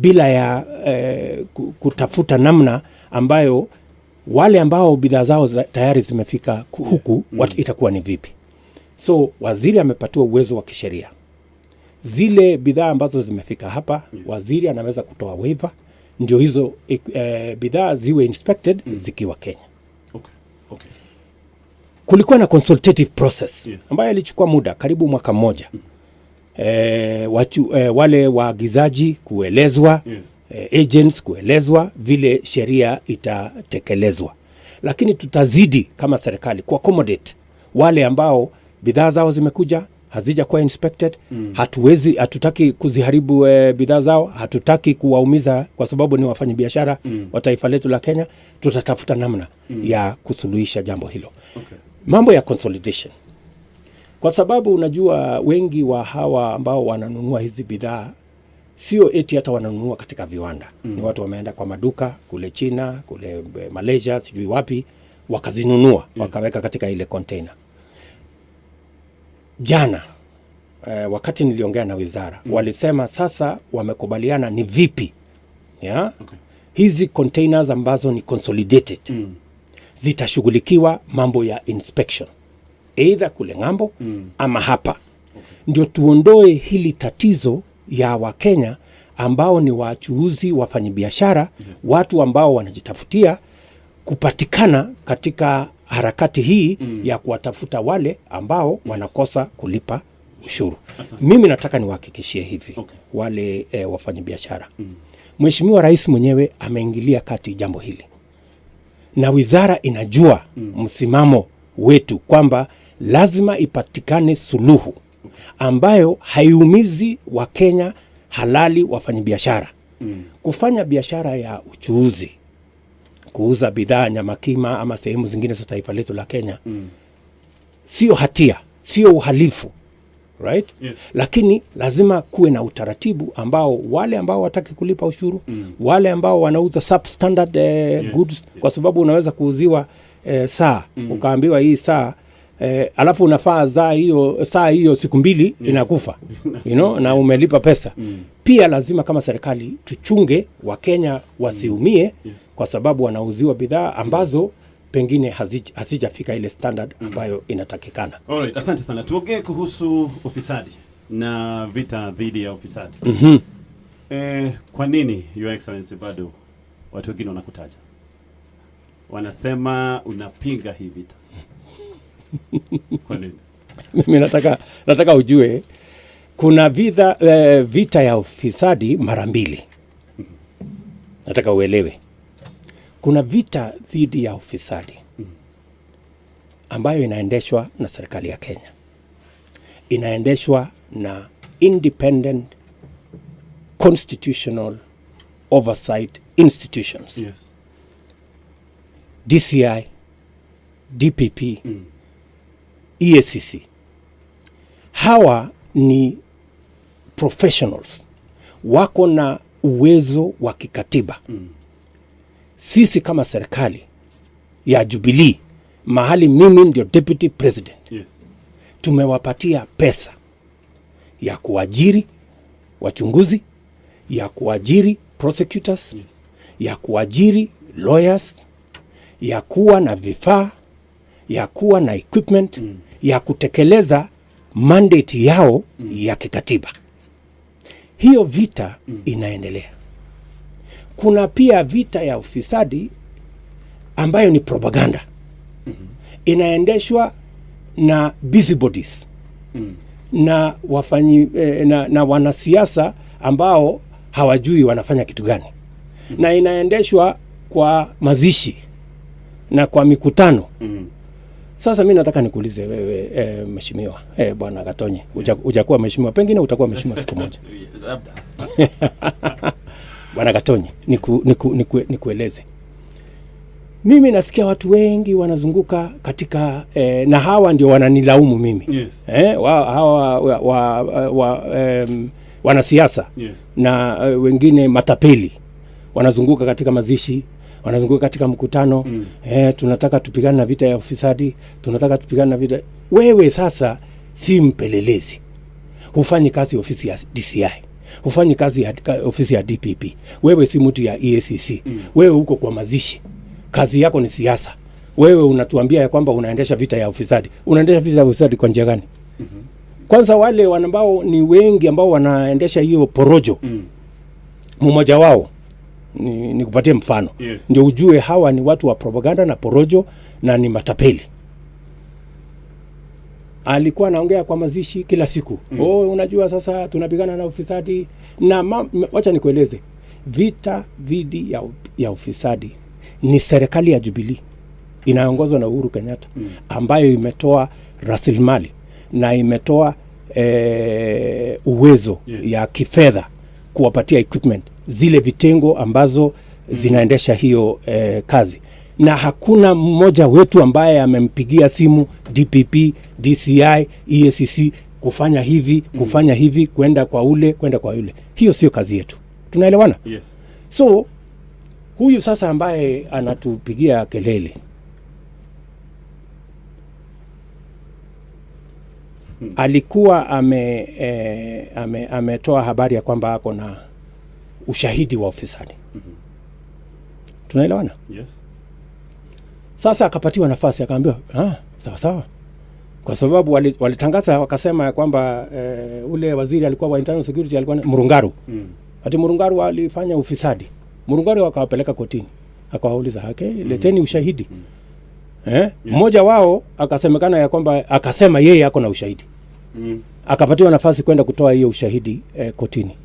bila ya kutafuta namna ambayo wale ambao bidhaa zao tayari zimefika huku itakuwa ni vipi. So waziri amepatiwa uwezo wa kisheria. Zile bidhaa ambazo zimefika hapa, waziri anaweza kutoa waiver ndio hizo bidhaa ziwe inspected zikiwa Kenya. Kulikuwa na consultative process ambayo ilichukua muda karibu mwaka mmoja. Wale waagizaji kuelezwa, agents kuelezwa vile sheria itatekelezwa. Lakini tutazidi kama serikali ku accommodate wale ambao bidhaa zao zimekuja hazijakuwa inspected. Hatutaki kuziharibu bidhaa zao, hatutaki kuwaumiza kwa sababu ni wafanyabiashara wa taifa letu la Kenya. Tutatafuta namna ya kusuluhisha jambo hilo. Mambo ya consolidation, kwa sababu unajua wengi wa hawa ambao wananunua hizi bidhaa sio eti hata wananunua katika viwanda. Ni watu wameenda kwa maduka kule China, kule Malaysia, sijui wapi, wakazinunua, wakaweka katika ile container. Jana wakati niliongea na wizara, walisema sasa wamekubaliana ni vipi hizi containers ambazo ni consolidated zitashughulikiwa mambo ya inspection either kule ng'ambo ama hapa. Ndio tuondoe hili tatizo ya Wakenya ambao ni wachuuzi, wafanyabiashara, watu ambao wanajitafutia kupatikana katika harakati hii ya kuwatafuta wale ambao wanakosa kulipa ushuru. Asante. Mimi nataka niwahakikishie hivi wale wafanyabiashara, Mheshimiwa Rais mwenyewe ameingilia kati jambo hili na wizara inajua msimamo wetu kwamba lazima ipatikane suluhu ambayo haiumizi Wakenya halali wafanyabiashara. Kufanya biashara ya uchuuzi, kuuza bidhaa Nyamakima ama sehemu zingine za taifa letu la Kenya, sio hatia, sio uhalifu, right? Yes. Lakini lazima kuwe na utaratibu ambao wale ambao wataki kulipa ushuru, wale ambao wanauza substandard goods, kwa sababu unaweza kuuziwa saa, ukaambiwa hii saa, alafu unafaa za hiyo saa hiyo siku 2 inakufa, na umelipa pesa. Pia lazima kama serikali tuchunge Wakenya wasiumie kwa sababu wanauziwa bidhaa ambazo pengine hazijafika ile standard ambayo inatakikana. Alright, asante sana. Tuongee kuhusu ufisadi na vita dhidi ya ufisadi. Kwa nini, Your Excellency, bado watu wengine wanakutaja, wanasema unapinga hii vita? Kwa nini? Mimi nataka ujue kuna vita ya ufisadi mara mbili. Nataka uelewe kuna vita dhidi ya ufisadi ambayo inaendeshwa na serikali ya Kenya, inaendeshwa na independent constitutional oversight institutions, DCI, DPP, EACC. Hawa ni professionals, wako na uwezo wa kikatiba. Sisi kama serikali ya Jubilee, mahali mimi ndio deputy president, tumewapatia pesa ya kuajiri wachunguzi, ya kuajiri prosecutors, ya kuajiri lawyers, ya kuwa na vifaa, ya kuwa na equipment ya kutekeleza mandate yao ya kikatiba. Hiyo vita inaendelea. Kuna pia vita ya ufisadi ambayo ni propaganda, inaendeshwa na busybodies na wafanyi, na wanasiasa ambao hawajui wanafanya kitu gani, na inaendeshwa kwa mazishi na kwa mikutano. Sasa mi nataka nikuulize wewe, mheshimiwa, bwana Gatonye, hujakuwa mheshimiwa, pengine utakuwa mheshimiwa siku moja. Labda. Bwana Gatonye, nikueleze, mimi nasikia watu wengi wanazunguka katika na hawa ndio wananilaumu mimi, hawa wanasiasa na wengine matapeli wanazunguka katika mazishi, wanazunguka katika mkutano, tunataka tupigane na vita ya ufisadi, tunataka tupigane na vita. Wewe sasa si mpelelezi, hufanyi kazi ofisi ya DCI, hufanyi kazi ya ofisi ya DPP, wewe si mtu ya EACC. Wewe uko kwa mazishi, kazi yako ni siasa. Wewe unatuambia ya kwamba unaendesha vita ya ufisadi. Unaendesha vita ya ufisadi kwa njia gani? Kwanza wale ambao ni wengi ambao wanaendesha hiyo porojo, mmoja wao nikupatie mfano ndio ujue hawa ni watu wa propaganda na porojo na ni matapeli. Alikuwa anaongea kwa mazishi kila siku, "Oh, unajua sasa tunapigana na ufisadi." Na wacha nikueleze, vita dhidi ya ufisadi ni serikali ya Jubilee inayoongozwa na Uhuru Kenyatta, ambayo imetoa rasilimali na imetoa uwezo ya kifedha kuwapatia equipment zile vitengo ambazo zinaendesha hiyo kazi, na hakuna mmoja wetu ambaye amempigia simu DPP, DCI, EACC kufanya hivi, kufanya hivi, kwenda kwa ule, kwenda kwa yule. Hiyo sio kazi yetu. Tunaelewana? Yes. So huyu sasa ambaye anatupigia kelele alikuwa ametoa habari ya kwamba ako na ushahidi wa ufisadi. Tunaelewana? Yes. Sasa akapatiwa nafasi akaambiwa, "Ah, sawa sawa." Kwa sababu walitangaza wakasema ya kwamba ule waziri alikuwa wa internal security alikuwa Murungaru. Ati Murungaru alifanya ufisadi. Murungaru akawapeleka kotini, akawauliza, "Okay, leteni ushahidi." Mmoja wao akasemekana ya kwamba akasema yeye ako na ushahidi. Akapatiwa nafasi kwenda kutoa hiyo ushahidi kotini,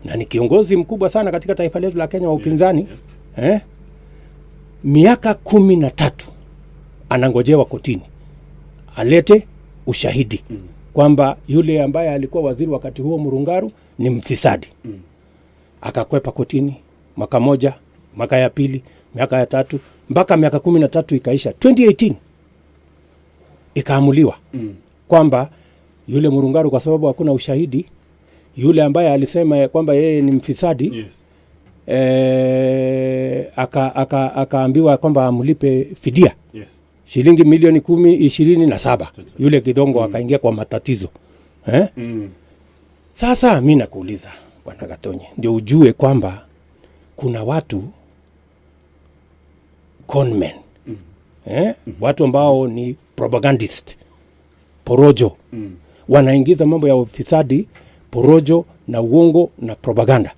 na ni kiongozi mkubwa sana katika taifa letu la Kenya wa upinzani. Miaka 13 anangojewa kotini alete ushahidi kwamba yule ambaye alikuwa waziri wakati huo, Murungaru, ni mfisadi. Akakwepa kotini mwaka moja, mwaka ya pili, miaka ya tatu, mpaka miaka 13 ikaisha. 2018 ikaamuliwa kwamba yule Murungaru, kwa sababu hakuna ushahidi, yule ambaye alisema ya kwamba yeye ni mfisadi, akaambiwa kwamba amlipe fidia shilingi milioni 10, 27. 27. Yule Kidongo akaingia kwa matatizo, eh? Sasa mi nakuuliza, Bwana Gatonye, ndio ujue kwamba kuna watu conmen, eh? Watu ambao ni propagandist, porojo, wanaingiza mambo ya ufisadi, porojo na uongo na propaganda.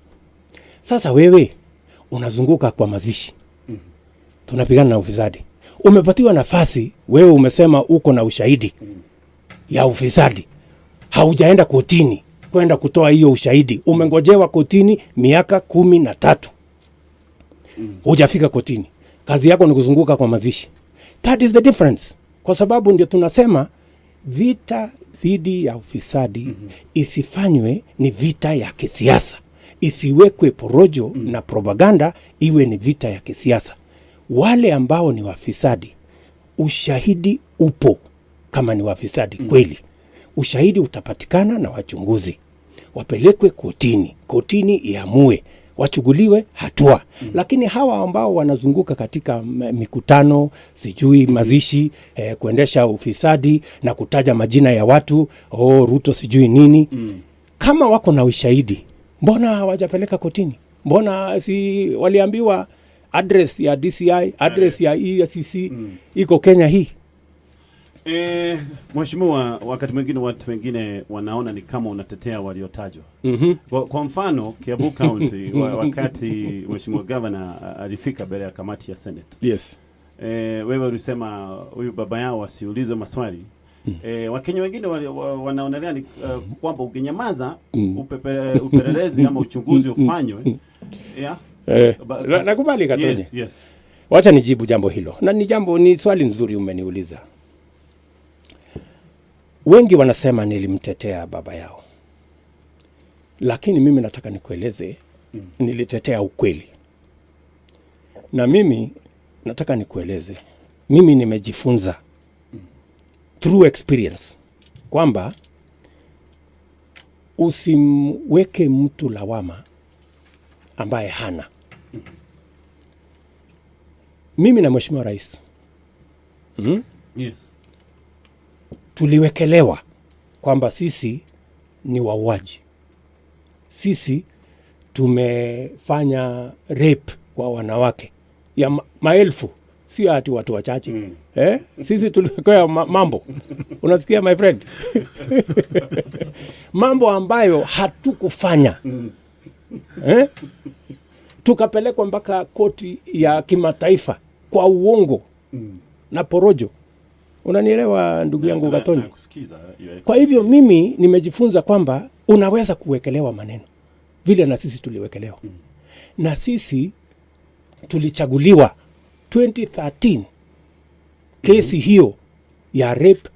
Sasa wewe unazunguka kwa mazishi, tunapigana na ufisadi. Umepatiwa nafasi, wewe umesema uko na ushahidi ya ufisadi, haujaenda kotini kwenda kutoa hiyo ushahidi. Umengojewa kotini miaka 13, hujafika kotini. Kazi yako ni kuzunguka kwa mazishi. That is the difference, kwa sababu ndio tunasema vita dhidi ya ufisadi isifanywe ni vita ya kisiasa, isiwekwe porojo na propaganda, iwe ni vita ya kisiasa. Wale ambao ni wafisadi, ushahidi upo. Kama ni wafisadi kweli, ushahidi utapatikana na wachunguzi, wapelekwe kotini, kotini iamue, wachukuliwe hatua. Lakini hawa ambao wanazunguka katika mikutano, sijui mazishi, kuendesha ufisadi na kutaja majina ya watu, oh, Ruto sijui nini, kama wako na ushahidi, mbona hawajapeleka kotini? Mbona si waliambiwa address ya DCI, address ya EACC iko Kenya hii? Mheshimiwa, wakati mwingine watu wengine wanaona ni kama unatetea waliotajwa. Kwa mfano Kiambu County, wakati Mheshimiwa Governor alifika mbele ya kamati ya Senate. Wewe ulisema huyu baba yao asiulizwe maswali. Wakenya wengine wanaonelea ni kwamba ungenyamaza upelelezi ama uchunguzi ufanywe. Yeah. Nakubali, Gatonye. Yes. Wacha nijibu jambo hilo, na ni swali nzuri umeniuliza. Wengi wanasema nilimtetea baba yao, lakini mimi nataka nikueleze nilitetea ukweli, na mimi nataka nikueleze, mimi nimejifunza through experience kwamba usimweke mtu lawama ambaye hana. Mimi na Mheshimiwa Rais tuliwekelewa kwamba sisi ni wauaji, sisi tumefanya rape kwa wanawake ya maelfu, sio ati watu wachache. Eh? Sisi tuliwekewa mambo, unasikia, my friend, mambo ambayo hatukufanya, eh? Tukapelekwa mpaka koti ya kimataifa kwa uongo na porojo. Unanielewa, ndugu yangu Gatonye? Nakusikiza, Your Kwa hivyo mimi nimejifunza kwamba unaweza kuwekelewa maneno vile na sisi tuliwekelewa, na sisi tulichaguliwa 2013, kesi hiyo ya rape,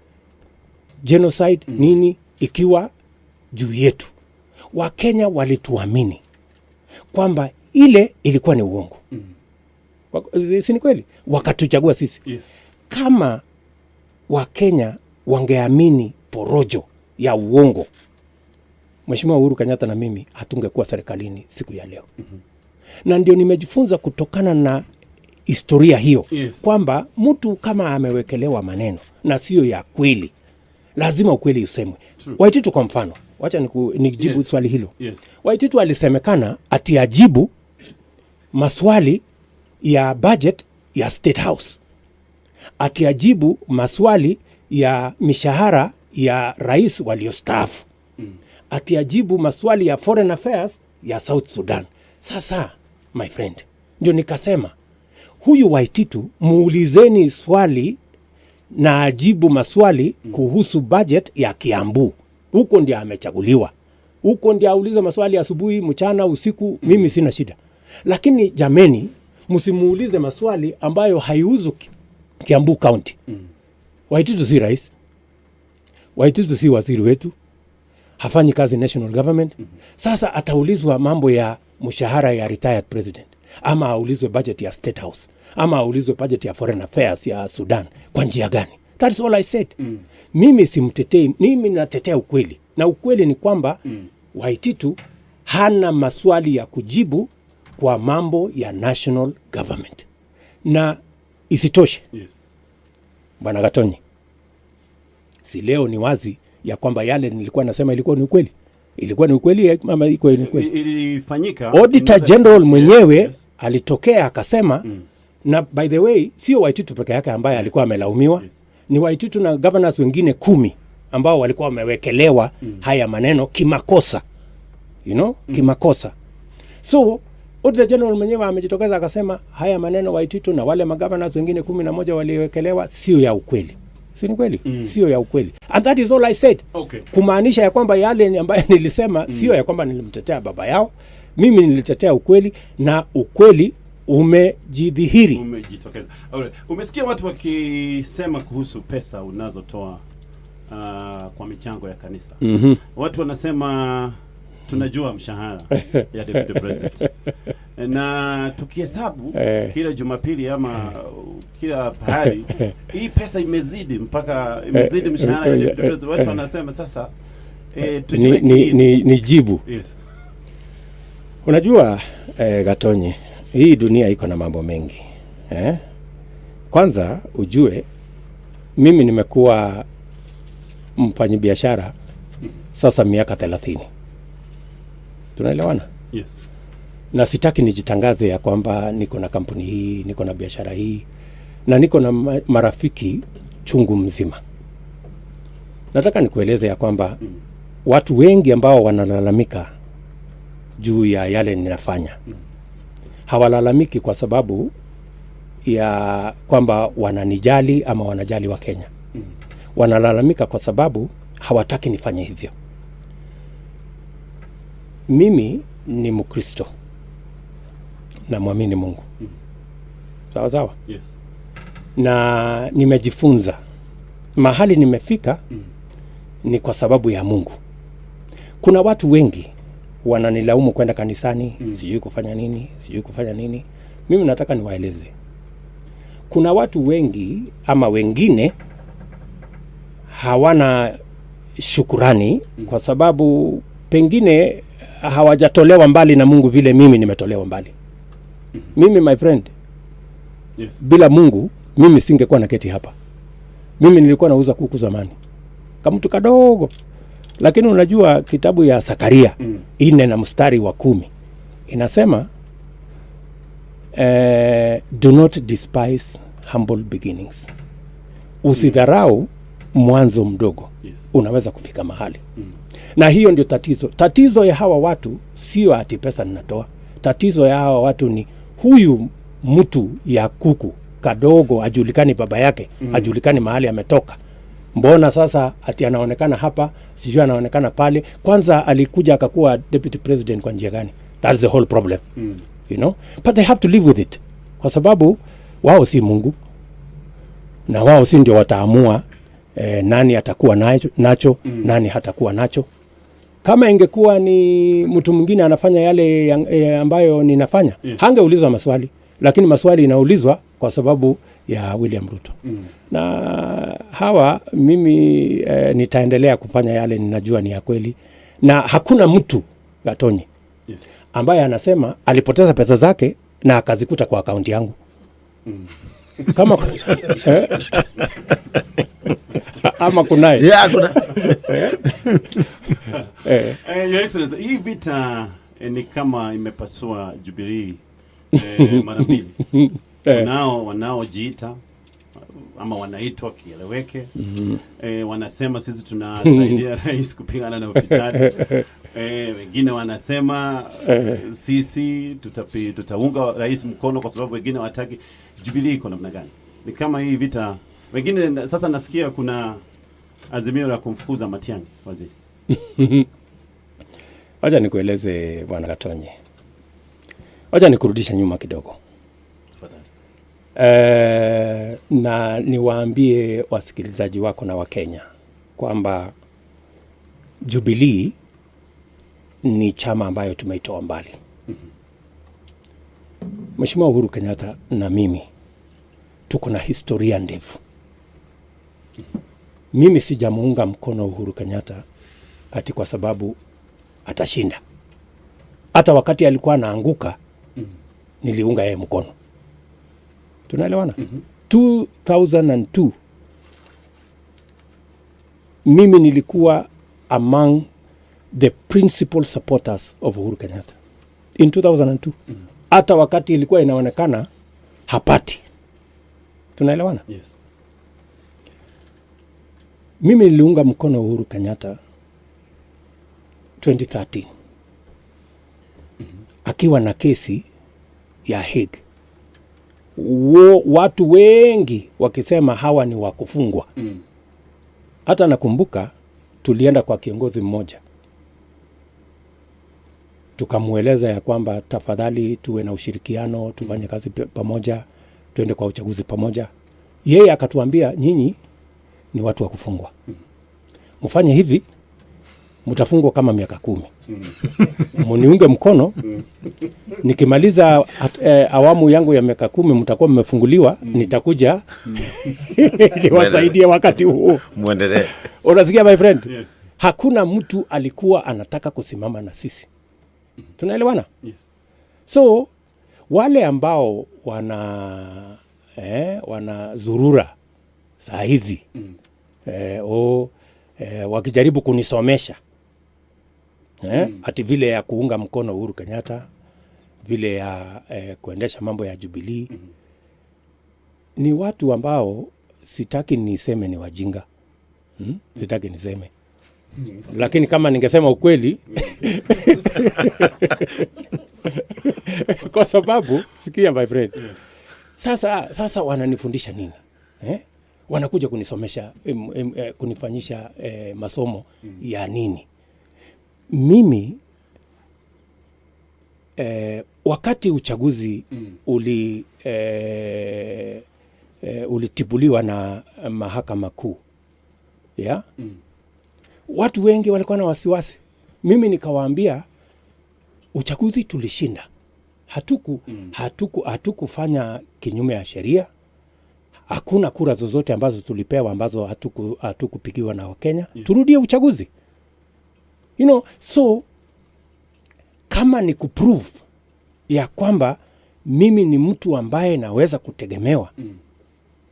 genocide, nini ikiwa juu yetu. Wakenya walituamini kwamba ile ilikuwa ni uongo. Si ni kweli? Wakatuchagua sisi. Yes. Kama Wakenya wangeamini porojo ya uongo, Mheshimiwa Uhuru Kenyatta na mimi hatungekuwa serikalini siku ya leo. Na ndio nimejifunza kutokana na historia hiyo kwamba mtu kama amewekelewa maneno na sio ya kweli, lazima ukweli usemwe. Waititu kwa mfano, wacha nijibu swali hilo. Waititu alisemekana ati ajibu maswali ya budget ya State House, ati ajibu maswali ya mishahara ya rais waliostaafu, ati ajibu maswali ya foreign affairs ya South Sudan. Sasa my friend, ndio nikasema huyu Waititu muulizeni swali na ajibu maswali kuhusu budget ya Kiambu. Huko ndio amechaguliwa, huko ndio aulize maswali asubuhi, mchana, usiku. Mimi sina shida, lakini jameni, msimuulize maswali ambayo haihusu Kiambu County. Waititu si rais, Waititu si waziri wetu, hafanyi kazi national government. Sasa ataulizwa mambo ya mshahara ya retired president, ama aulizwe budget ya State House, ama aulizwe budget ya foreign affairs ya Sudan kwa njia gani? That's all I said. Mimi simtetei, mimi natetea ukweli, na ukweli ni kwamba Waititu hana maswali ya kujibu kwa mambo ya national government. Na isitoshe, Bwana Gatonyi, si leo ni wazi ya kwamba yale nilikuwa nasema ilikuwa ni ukweli? Ilikuwa ni ukweli ama ilikuwa ni ukweli? Ilifanyika. Auditor General mwenyewe alitokea akasema, na by the way sio Waititu peke yake ambaye alikuwa amelaumiwa, ni Waititu na governors wengine 10 ambao walikuwa wamewekelewa haya maneno kimakosa, you know, kimakosa. So Auditor General mwenyewe amejitokeza akasema haya maneno Waititu na wale magovernors wengine 11 waliwekelewa sio ya ukweli. Si ni kweli? Sio ya ukweli. And that is all I said. Kumaanisha ya kwamba yale ambayo nilisema sio ya kwamba nilimtetea baba yao. Mimi nilitetea ukweli na ukweli umejidhihiri. Umejitokeza. Alright. Umesikia watu wakisema kuhusu pesa unazotoa kwa michango ya kanisa. Watu wanasema tunajua mshahara ya deputy president. Na tukihesabu kila Jumapili ama kila pahali hii pesa imezidi mpaka imezidi mshahara ya deputy president. Watu wanasema sasa tujue ni jibu. Yes. Unajua Gatonyi, hii dunia iko na mambo mengi. Kwanza ujue mimi nimekuwa mfanyibiashara sasa miaka 30. Tunaelewana? Yes. Na sitaki nijitangaze ya kwamba niko na kampuni hii, niko na biashara hii, na niko na marafiki chungu mzima. Nataka nikueleze ya kwamba watu wengi ambao wanalalamika juu ya yale ninafanya hawalalamiki kwa sababu ya kwamba wananijali ama wanajali wa Kenya. Wanalalamika kwa sababu hawataki nifanye hivyo. Mimi ni Mkristo na muamini Mungu. Sawa sawa? Yes. Na nimejifunza mahali nimefika ni kwa sababu ya Mungu. Kuna watu wengi wananilaumu kwenda kanisani, sijui kufanya nini, sijui kufanya nini. Mimi nataka niwaeleze. Kuna watu wengi ama wengine hawana shukurani kwa sababu pengine hawajatolewa mbali na Mungu vile mimi nimetolewa mbali. Mimi my friend, yes, bila Mungu mimi singekuwa naketi hapa. Mimi nilikuwa nauza kuku zamani, kama mtu kadogo. Lakini unajua kitabu ya Zakaria 4:10 inasema do not despise humble beginnings. Usidharau mwanzo mdogo. Yes. Unaweza kufika mahali. Na hiyo ndio tatizo. Tatizo ya hawa watu sio ati pesa ninatoa. Tatizo ya hawa watu ni huyu mtu ya kuku kadogo ajulikani baba yake, ajulikani mahali ametoka. Mbona sasa ati anaonekana hapa, sijui anaonekana pale. Kwanza alikuja akakuwa deputy president kwa njia gani? That's the whole problem. You know? But they have to live with it. Kwa sababu wao si Mungu. Na wao si ndio wataamua nani atakuwa nacho, nani hatakuwa nacho. Kama ingekuwa ni mtu mwingine anafanya yale ambayo ninafanya, hangeulizwa maswali. Lakini maswali inaulizwa kwa sababu ya William Ruto. Na hawa mimi nitaendelea kufanya yale ninajua ni ya kweli. Na hakuna mtu Gatonyi, yes, ambaye anasema alipoteza pesa zake na akazikuta kwa akaunti yangu. Kama ama kunaye. Yeah, kuna. Your Excellency, hii vita ni kama imepasua Jubilee mara mbili. Wanao wanaojiita ama wanaitwa kieleweke. Wanasema sisi tunasaidia rais kupigana na ufisadi. Wengine wanasema sisi tutaunga rais mkono kwa sababu wengine wataki. Jubilee iko namna gani? Ni kama hii vita. Wengine sasa nasikia kuna azimio la kumfukuza Matiang'i waziri. Wacha nikueleze, Bwana Katonye, wacha nikurudisha nyuma kidogo. Tafadhali. Na niwaambie wasikilizaji wako na Wakenya kwamba Jubilee ni chama ambayo tumeitoa mbali. Mheshimiwa Uhuru Kenyatta na mimi tuko na historia ndefu. Mimi sijamuunga mkono Uhuru Kenyatta ati kwa sababu atashinda. Hata wakati alikuwa anaanguka niliunga yeye mkono. Tunaelewana? 2002 mimi nilikuwa among the principal supporters of Uhuru Kenyatta in 2002, hata wakati ilikuwa inaonekana hapati. Tunaelewana? Yes. Mimi niliunga mkono Uhuru Kenyatta 2013 akiwa na kesi ya Hague, watu wengi wakisema hawa ni wa kufungwa. Hata nakumbuka tulienda kwa kiongozi mmoja, tukamweleza ya kwamba tafadhali tuwe na ushirikiano, tufanye kazi pamoja, tuende kwa uchaguzi pamoja. Yeye akatuambia, "Nyinyi ni watu wa kufungwa, mfanye hivi, mtafungwa kama miaka 10, muniunge mkono, nikimaliza awamu yangu ya miaka 10 mtakuwa mmefunguliwa, nitakuja niwasaidie wakati huo." Muendelee. Unasikia, my friend? Yes. Hakuna mtu alikuwa anataka kusimama na sisi. Tunaelewana? Yes. So wale ambao wana zurura saa hizi wakijaribu kunisomesha ati vile ya kuunga mkono Uhuru Kenyatta, vile ya kuendesha mambo ya Jubilee, ni watu ambao sitaki niseme ni wajinga, Sitaki niseme, lakini kama ningesema ukweli, kwa sababu sikia, my friend, sasa wananifundisha nini, eh? Wanakuja kunisomesha kunifanyisha masomo ya nini? Mimi wakati uchaguzi ulitibuliwa na Mahakama Kuu ya watu wengi walikuwa na wasiwasi. Mimi nikawaambia uchaguzi tulishinda, hatukufanya kinyume ya sheria. Hakuna kura zozote ambazo tulipewa ambazo hatukupigiwa na Wakenya. Turudie uchaguzi. So kama ni kuprove ya kwamba mimi ni mtu ambaye naweza kutegemewa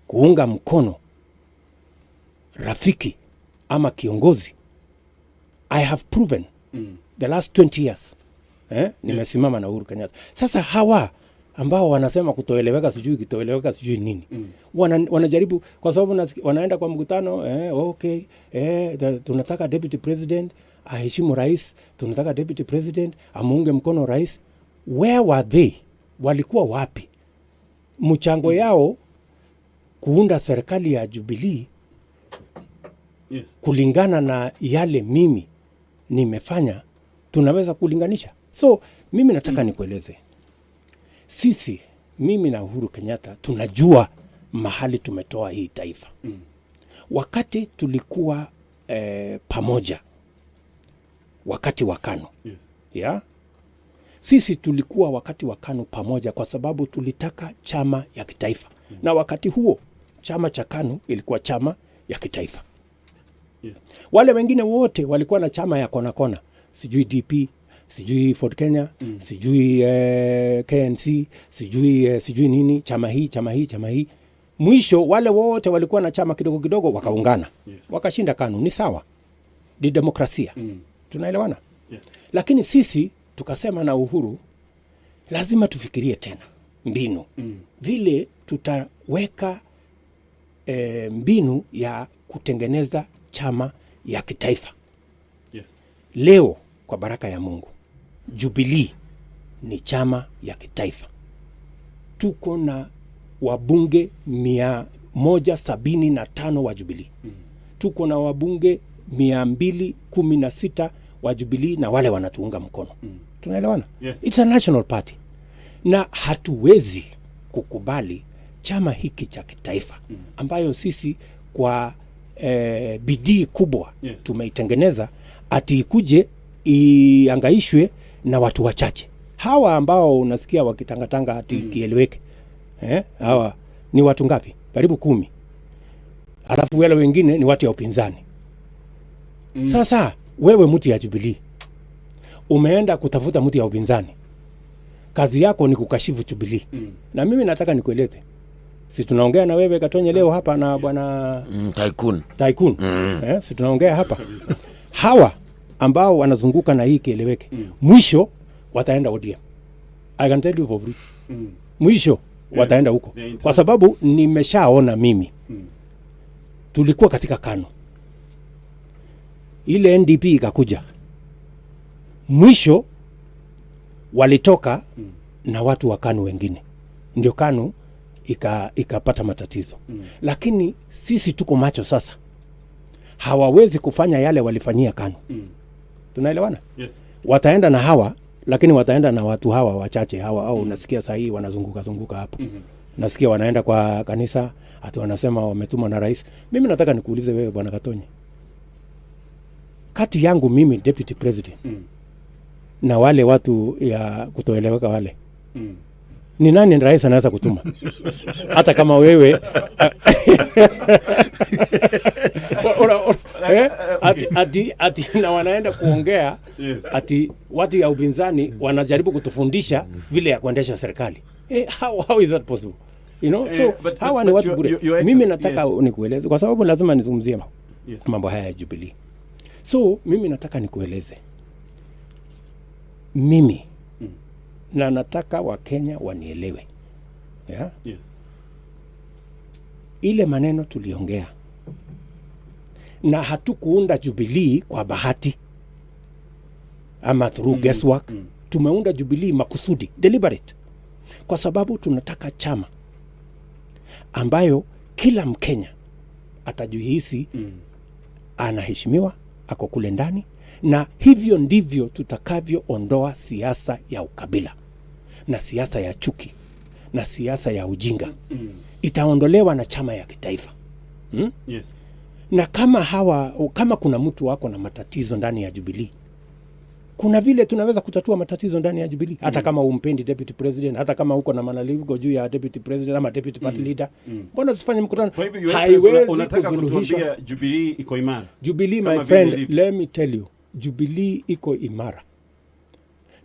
kuunga mkono rafiki ama kiongozi, I have proven the last 20 years, eh? Nimesimama na Uhuru Kenyatta. Sasa hawa ambao wanasema kutoeleweka, sijui kutoeleweka, sijui nini, wanajaribu kwa sababu wanaenda kwa mkutano, okay, tunataka deputy president aheshimu rais, tunataka deputy president amuunge mkono rais. Where were they? Walikuwa wapi? Mchango yao kuunda serikali ya Jubilee kulingana na yale mimi nimefanya, tunaweza kulinganisha? So mimi nataka nikueleze, sisi, mimi na Uhuru Kenyatta, tunajua mahali tumetoa hii taifa. Wakati tulikuwa pamoja wakati wa KANU, ya sisi tulikuwa wakati wa KANU pamoja kwa sababu tulitaka chama ya kitaifa, na wakati huo chama cha KANU ilikuwa chama ya kitaifa. Wale wengine wote walikuwa na chama ya kona kona, sijui DP, sijui Ford Kenya, sijui KNC, sijui nini, chama hii, chama hii, chama hii. Mwisho wale wote walikuwa na chama kidogo kidogo wakaungana, wakashinda KANU. Ni sawa, ni demokrasia. Tunaelewana? Yes. Lakini sisi tukasema na Uhuru lazima tufikirie tena mbinu vile tutaweka mbinu ya kutengeneza chama ya kitaifa. Yes. Leo kwa baraka ya Mungu, Jubilee ni chama ya kitaifa. Tuko na wabunge 175 wa Jubilee. Tuko na wabunge 216 wa Jubilee na wale wanatuunga mkono. Tunaelewana? Yes. It's a national party. Na hatuwezi kukubali chama hiki cha kitaifa ambayo sisi kwa bidii kubwa tumeitengeneza ati ikuje iangaishwe na watu wachache. Hawa ambao unasikia wakitangatanga ati kieleweke. Hawa ni watu ngapi? Karibu 10. Alafu wale wengine ni watu ya upinzani. Sasa wewe mtu ya Jubilee umeenda kutafuta mtu ya upinzani, kazi yako ni kukashifu Jubilee. Na mimi nataka nikueleze, si tunaongea na wewe Katonye leo hapa na bwana Tycoon. Tycoon. Si tunaongea hapa. Hawa ambao wanazunguka na hii kieleweke, mwisho wataenda ODM. I can tell you for free. Mwisho wataenda huko. Kwa sababu nimeshaona mimi. Tulikuwa katika KANU. Ile NDP ikakuja. Mwisho walitoka na watu wa KANU wengine. Ndio KANU ikapata matatizo. Lakini sisi tuko macho sasa. Hawawezi kufanya yale walifanyia KANU. Tunaelewana? Yes. Wataenda na hawa, lakini wataenda na watu hawa wachache hawa au unasikia saa hii wanazunguka zunguka hapo. Nasikia wanaenda kwa kanisa ati wanasema wametumwa na rais. Mimi nataka nikuulize wewe bwana Katonye. Kati yangu mimi deputy president na wale watu ya kutoeleweka wale, ni nani rais anaweza kutuma? Hata kama wewe ati na wanaenda kuongea ati watu ya upinzani wanajaribu kutufundisha vile ya kuendesha serikali. How is that possible? You know, so hawa ni watu bure. Mimi nataka nikueleze kwa sababu lazima nizungumzie mambo haya ya Jubilee. So mimi nataka nikueleze mimi na nataka Wakenya wanielewe. Yeah? Yes. Ile maneno tuliongea, na hatukuunda Jubilee kwa bahati ama through guesswork. Tumeunda Jubilee makusudi, deliberate, kwa sababu tunataka chama ambayo kila Mkenya atajihisi anaheshimiwa, ako kule ndani. Na hivyo ndivyo tutakavyoondoa siasa ya ukabila na siasa ya chuki na siasa ya ujinga. Itaondolewa na chama ya kitaifa. Yes. Na kama hawa, kama kuna mtu wako na matatizo ndani ya Jubilee, kuna vile tunaweza kutatua matatizo ndani ya Jubilee. Hata kama umpendi deputy president, hata kama uko na malalamiko juu ya deputy president ama deputy party leader, mbona tusifanye mkutano? Kwa hivyo haiwezi. Unataka kutuambia Jubilee iko imara? Jubilee, my friend, let me tell you, Jubilee iko imara.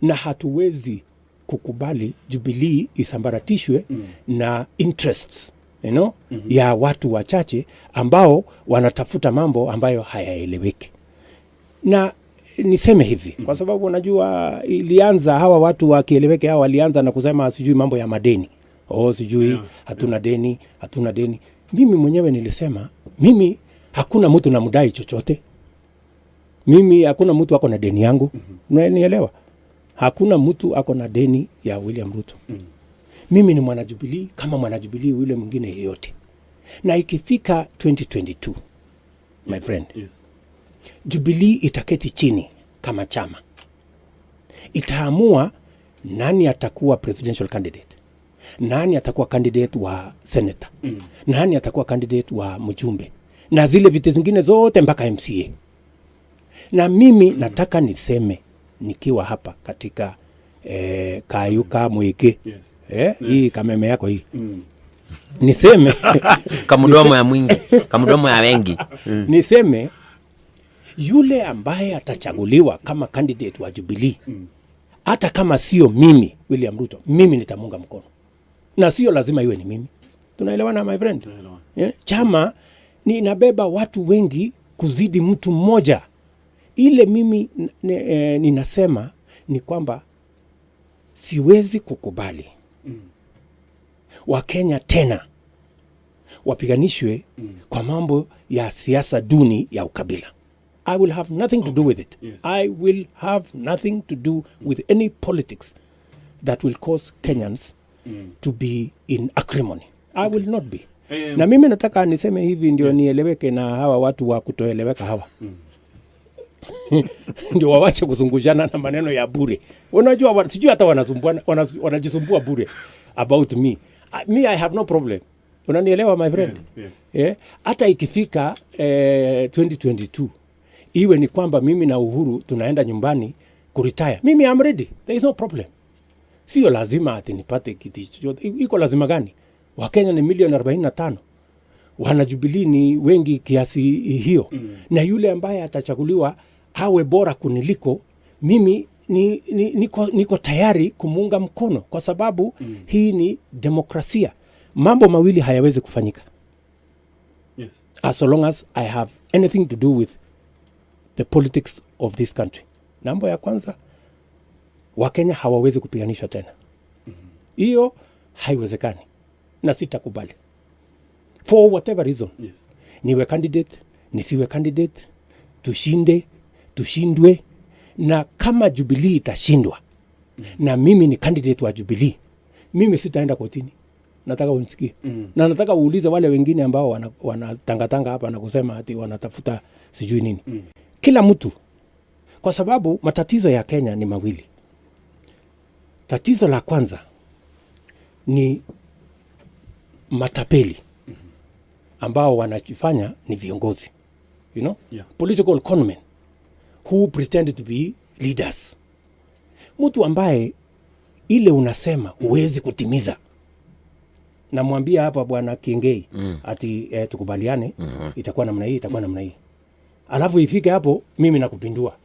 Na hatuwezi kukubali Jubilee isambaratishwe na interests, you know, ya watu wachache ambao wanatafuta mambo ambayo hayaeleweki. Na niseme hivi kwa sababu unajua ilianza hawa watu wakieleweke, hawa walianza na kusema sijui mambo ya madeni. Sijui hatuna deni, hatuna deni. Mimi mwenyewe nilisema mimi hakuna mtu namdai chochote. Mimi hakuna mtu ako na deni yangu. Unanielewa? Hakuna mtu ako na deni ya William Ruto. Mimi ni mwana Jubilee kama mwana Jubilee yule mwingine yeyote. Na ikifika 2022, my friend, Jubilee itaketi chini kama chama. Itaamua nani atakuwa presidential candidate, nani atakuwa candidate wa senator, nani atakuwa candidate wa mjumbe, na zile viti zingine zote mpaka MCA. Na mimi nataka niseme nikiwa hapa katika Kayuka Mwike, hii kameme yako hii, niseme kamudomo ya mwingi, kamudomo ya wengi, niseme yule ambaye atachaguliwa kama candidate wa Jubilee, hata kama sio mimi William Ruto, mimi nitamunga mkono. Na sio lazima iwe ni mimi. Tunaelewana my friend? Yeah? Chama ni inabeba watu wengi kuzidi mtu mmoja. Ile mimi ninasema ni kwamba siwezi kukubali Wakenya tena Wapiganishwe kwa mambo ya siasa duni ya ukabila. I will have nothing to do with it. Yes. I will have nothing to do with any politics that will cause Kenyans to be in acrimony. I will not be. Na mimi nataka niseme hivi ndio nieleweke na hawa watu wa kutoeleweka hawa. Ndio wawache kuzungushana na maneno ya bure. Unajua sijui hata wanasumbuana, wanajisumbua bure about me. Me, I have no problem. Unanielewa, my friend? Yes. Yeah. Hata ikifika 2022 iwe ni kwamba mimi na Uhuru tunaenda nyumbani kuretire. Mimi I'm ready. There is no problem. Sio lazima ati nipate kiti chochote. Iko lazima gani? Wakenya ni milioni 45, wana Jubilee ni wengi kiasi hiyo. Na yule ambaye atachaguliwa awe bora kuniliko mimi, niko tayari kumuunga mkono kwa sababu hii ni demokrasia. Mambo mawili hayawezi kufanyika as long as I have anything to do with the politics of this country. Mambo ya kwanza, Wakenya hawawezi kupiganishwa tena. Hiyo haiwezekani na sitakubali for whatever reason. Niwe candidate, nisiwe candidate, tushinde, tushindwe, na kama Jubilee itashindwa na mimi ni candidate wa Jubilee, mimi sitaenda kotini. Nataka unisikie. Na nataka uulize wale wengine ambao wanatangatanga hapa na kusema ati wanatafuta sijui nini. Kila mtu, kwa sababu matatizo ya Kenya ni mawili. Tatizo la kwanza ni matapeli ambao wanajifanya ni viongozi. Political conmen who pretend to be leaders. Mtu ambaye ile unasema huwezi kutimiza. Namwambia hapa Bwana Kiengei ati tukubaliane, itakuwa namna hii, itakuwa namna hii, alafu ifike hapo mimi nakupindua,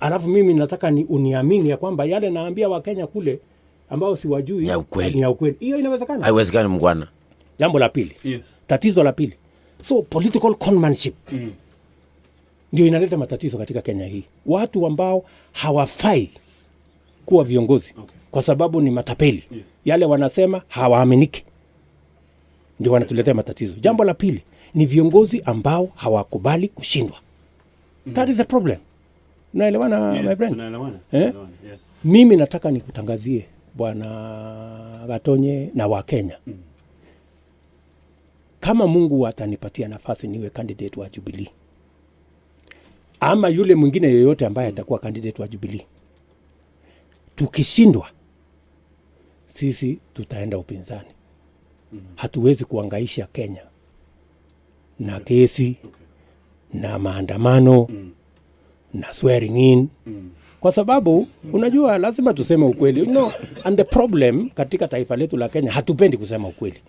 alafu mimi nataka ni uniamini ya kwamba yale naambia Wakenya kule ambao siwajui Ya ukweli. Ni ya ukweli. Hiyo inawezekana? Haiwezekani, mgwana. Jambo la pili, tatizo la pili, so political conmanship ndio inaleta matatizo katika Kenya hii, watu ambao hawafai kuwa viongozi kwa sababu ni matapeli, yale wanasema hawaaminiki, ndio wanatuletea matatizo. Jambo la pili ni viongozi ambao hawakubali kushindwa. That is the problem. Unaelewana, my friend? Tunaelewana. Eh? Tunaelewana. Yes. Mimi nataka nikutangazie, Bwana Gatonye na Wakenya, kama Mungu atanipatia nafasi niwe candidate wa Jubilee ama yule mwingine yoyote ambaye atakuwa candidate wa Jubilee, tukishindwa sisi tutaenda upinzani. Hatuwezi kuangaisha Kenya na kesi na maandamano na swearing in, kwa sababu unajua lazima tuseme ukweli. And the problem katika taifa letu la Kenya, hatupendi kusema ukweli.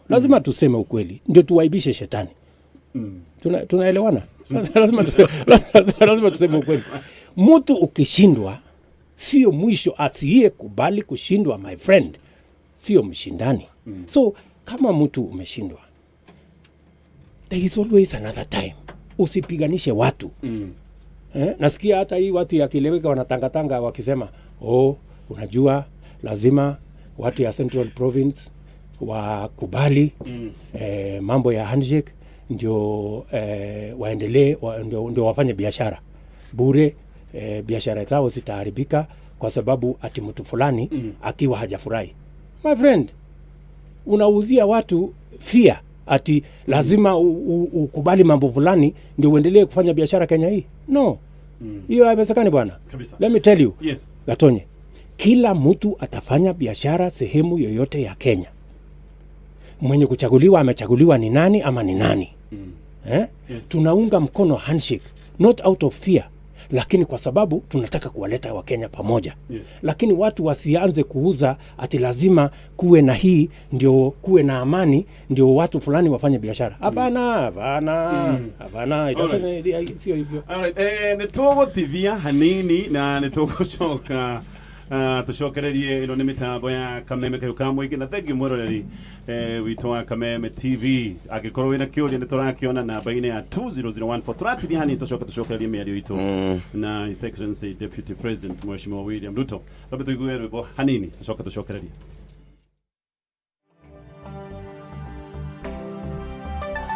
Lazima tuseme ukweli ndio tuwaibishe shetani. Tunaelewana? Lazima tuseme ukweli. Mtu ukishindwa sio mwisho. Asiye kubali kushindwa, my friend, sio mshindani. So kama mtu umeshindwa, there is always another time. Usipiganishe watu. Eh, nasikia hata hii watu ya Kileweka wanatangatanga wakisema, "Oh, unajua lazima watu ya Central Province wakubali mambo ya handshake ndio waendelee ndio wafanye biashara bure, biashara zao zitaharibika kwa sababu ati mtu fulani akiwa hajafurahi." My friend, unauzia watu fear ati lazima ukubali mambo fulani ndio uendelee kufanya biashara Kenya hii. No, hiyo haiwezekani, bwana. Kabisa. Let me tell you, Gatonye, kila mtu atafanya biashara sehemu yoyote ya Kenya. Mwenye kuchaguliwa amechaguliwa ni nani ama ni nani, eh? Yes. Tunaunga mkono handshake not out of fear, lakini kwa sababu tunataka kuwaleta Wakenya pamoja. Lakini watu wasianze kuuza ati lazima kuwe na hii ndio kuwe na amani ndio watu fulani wafanye biashara. Hapana, hapana, hapana, it sio hivyo. Alright, nä tågåtithia hanini na nä tågåcoka tũcokererie. Ĩno nĩ mĩtambo ya Kameme Kayũ ka Mũingĩ, na thengiũ mwĩroreri witũ wa Kameme TV. Angĩkorwo wĩna kĩũria, nĩ tũrakĩona namba-inĩ ya 20014. Tũratithia hanini, tũcoke tũcokererie mĩario itũ na His Excellency Deputy President Mheshimiwa William Ruto. Rambe tũigue rwĩmbo hanini, tũcoke tũcokererie.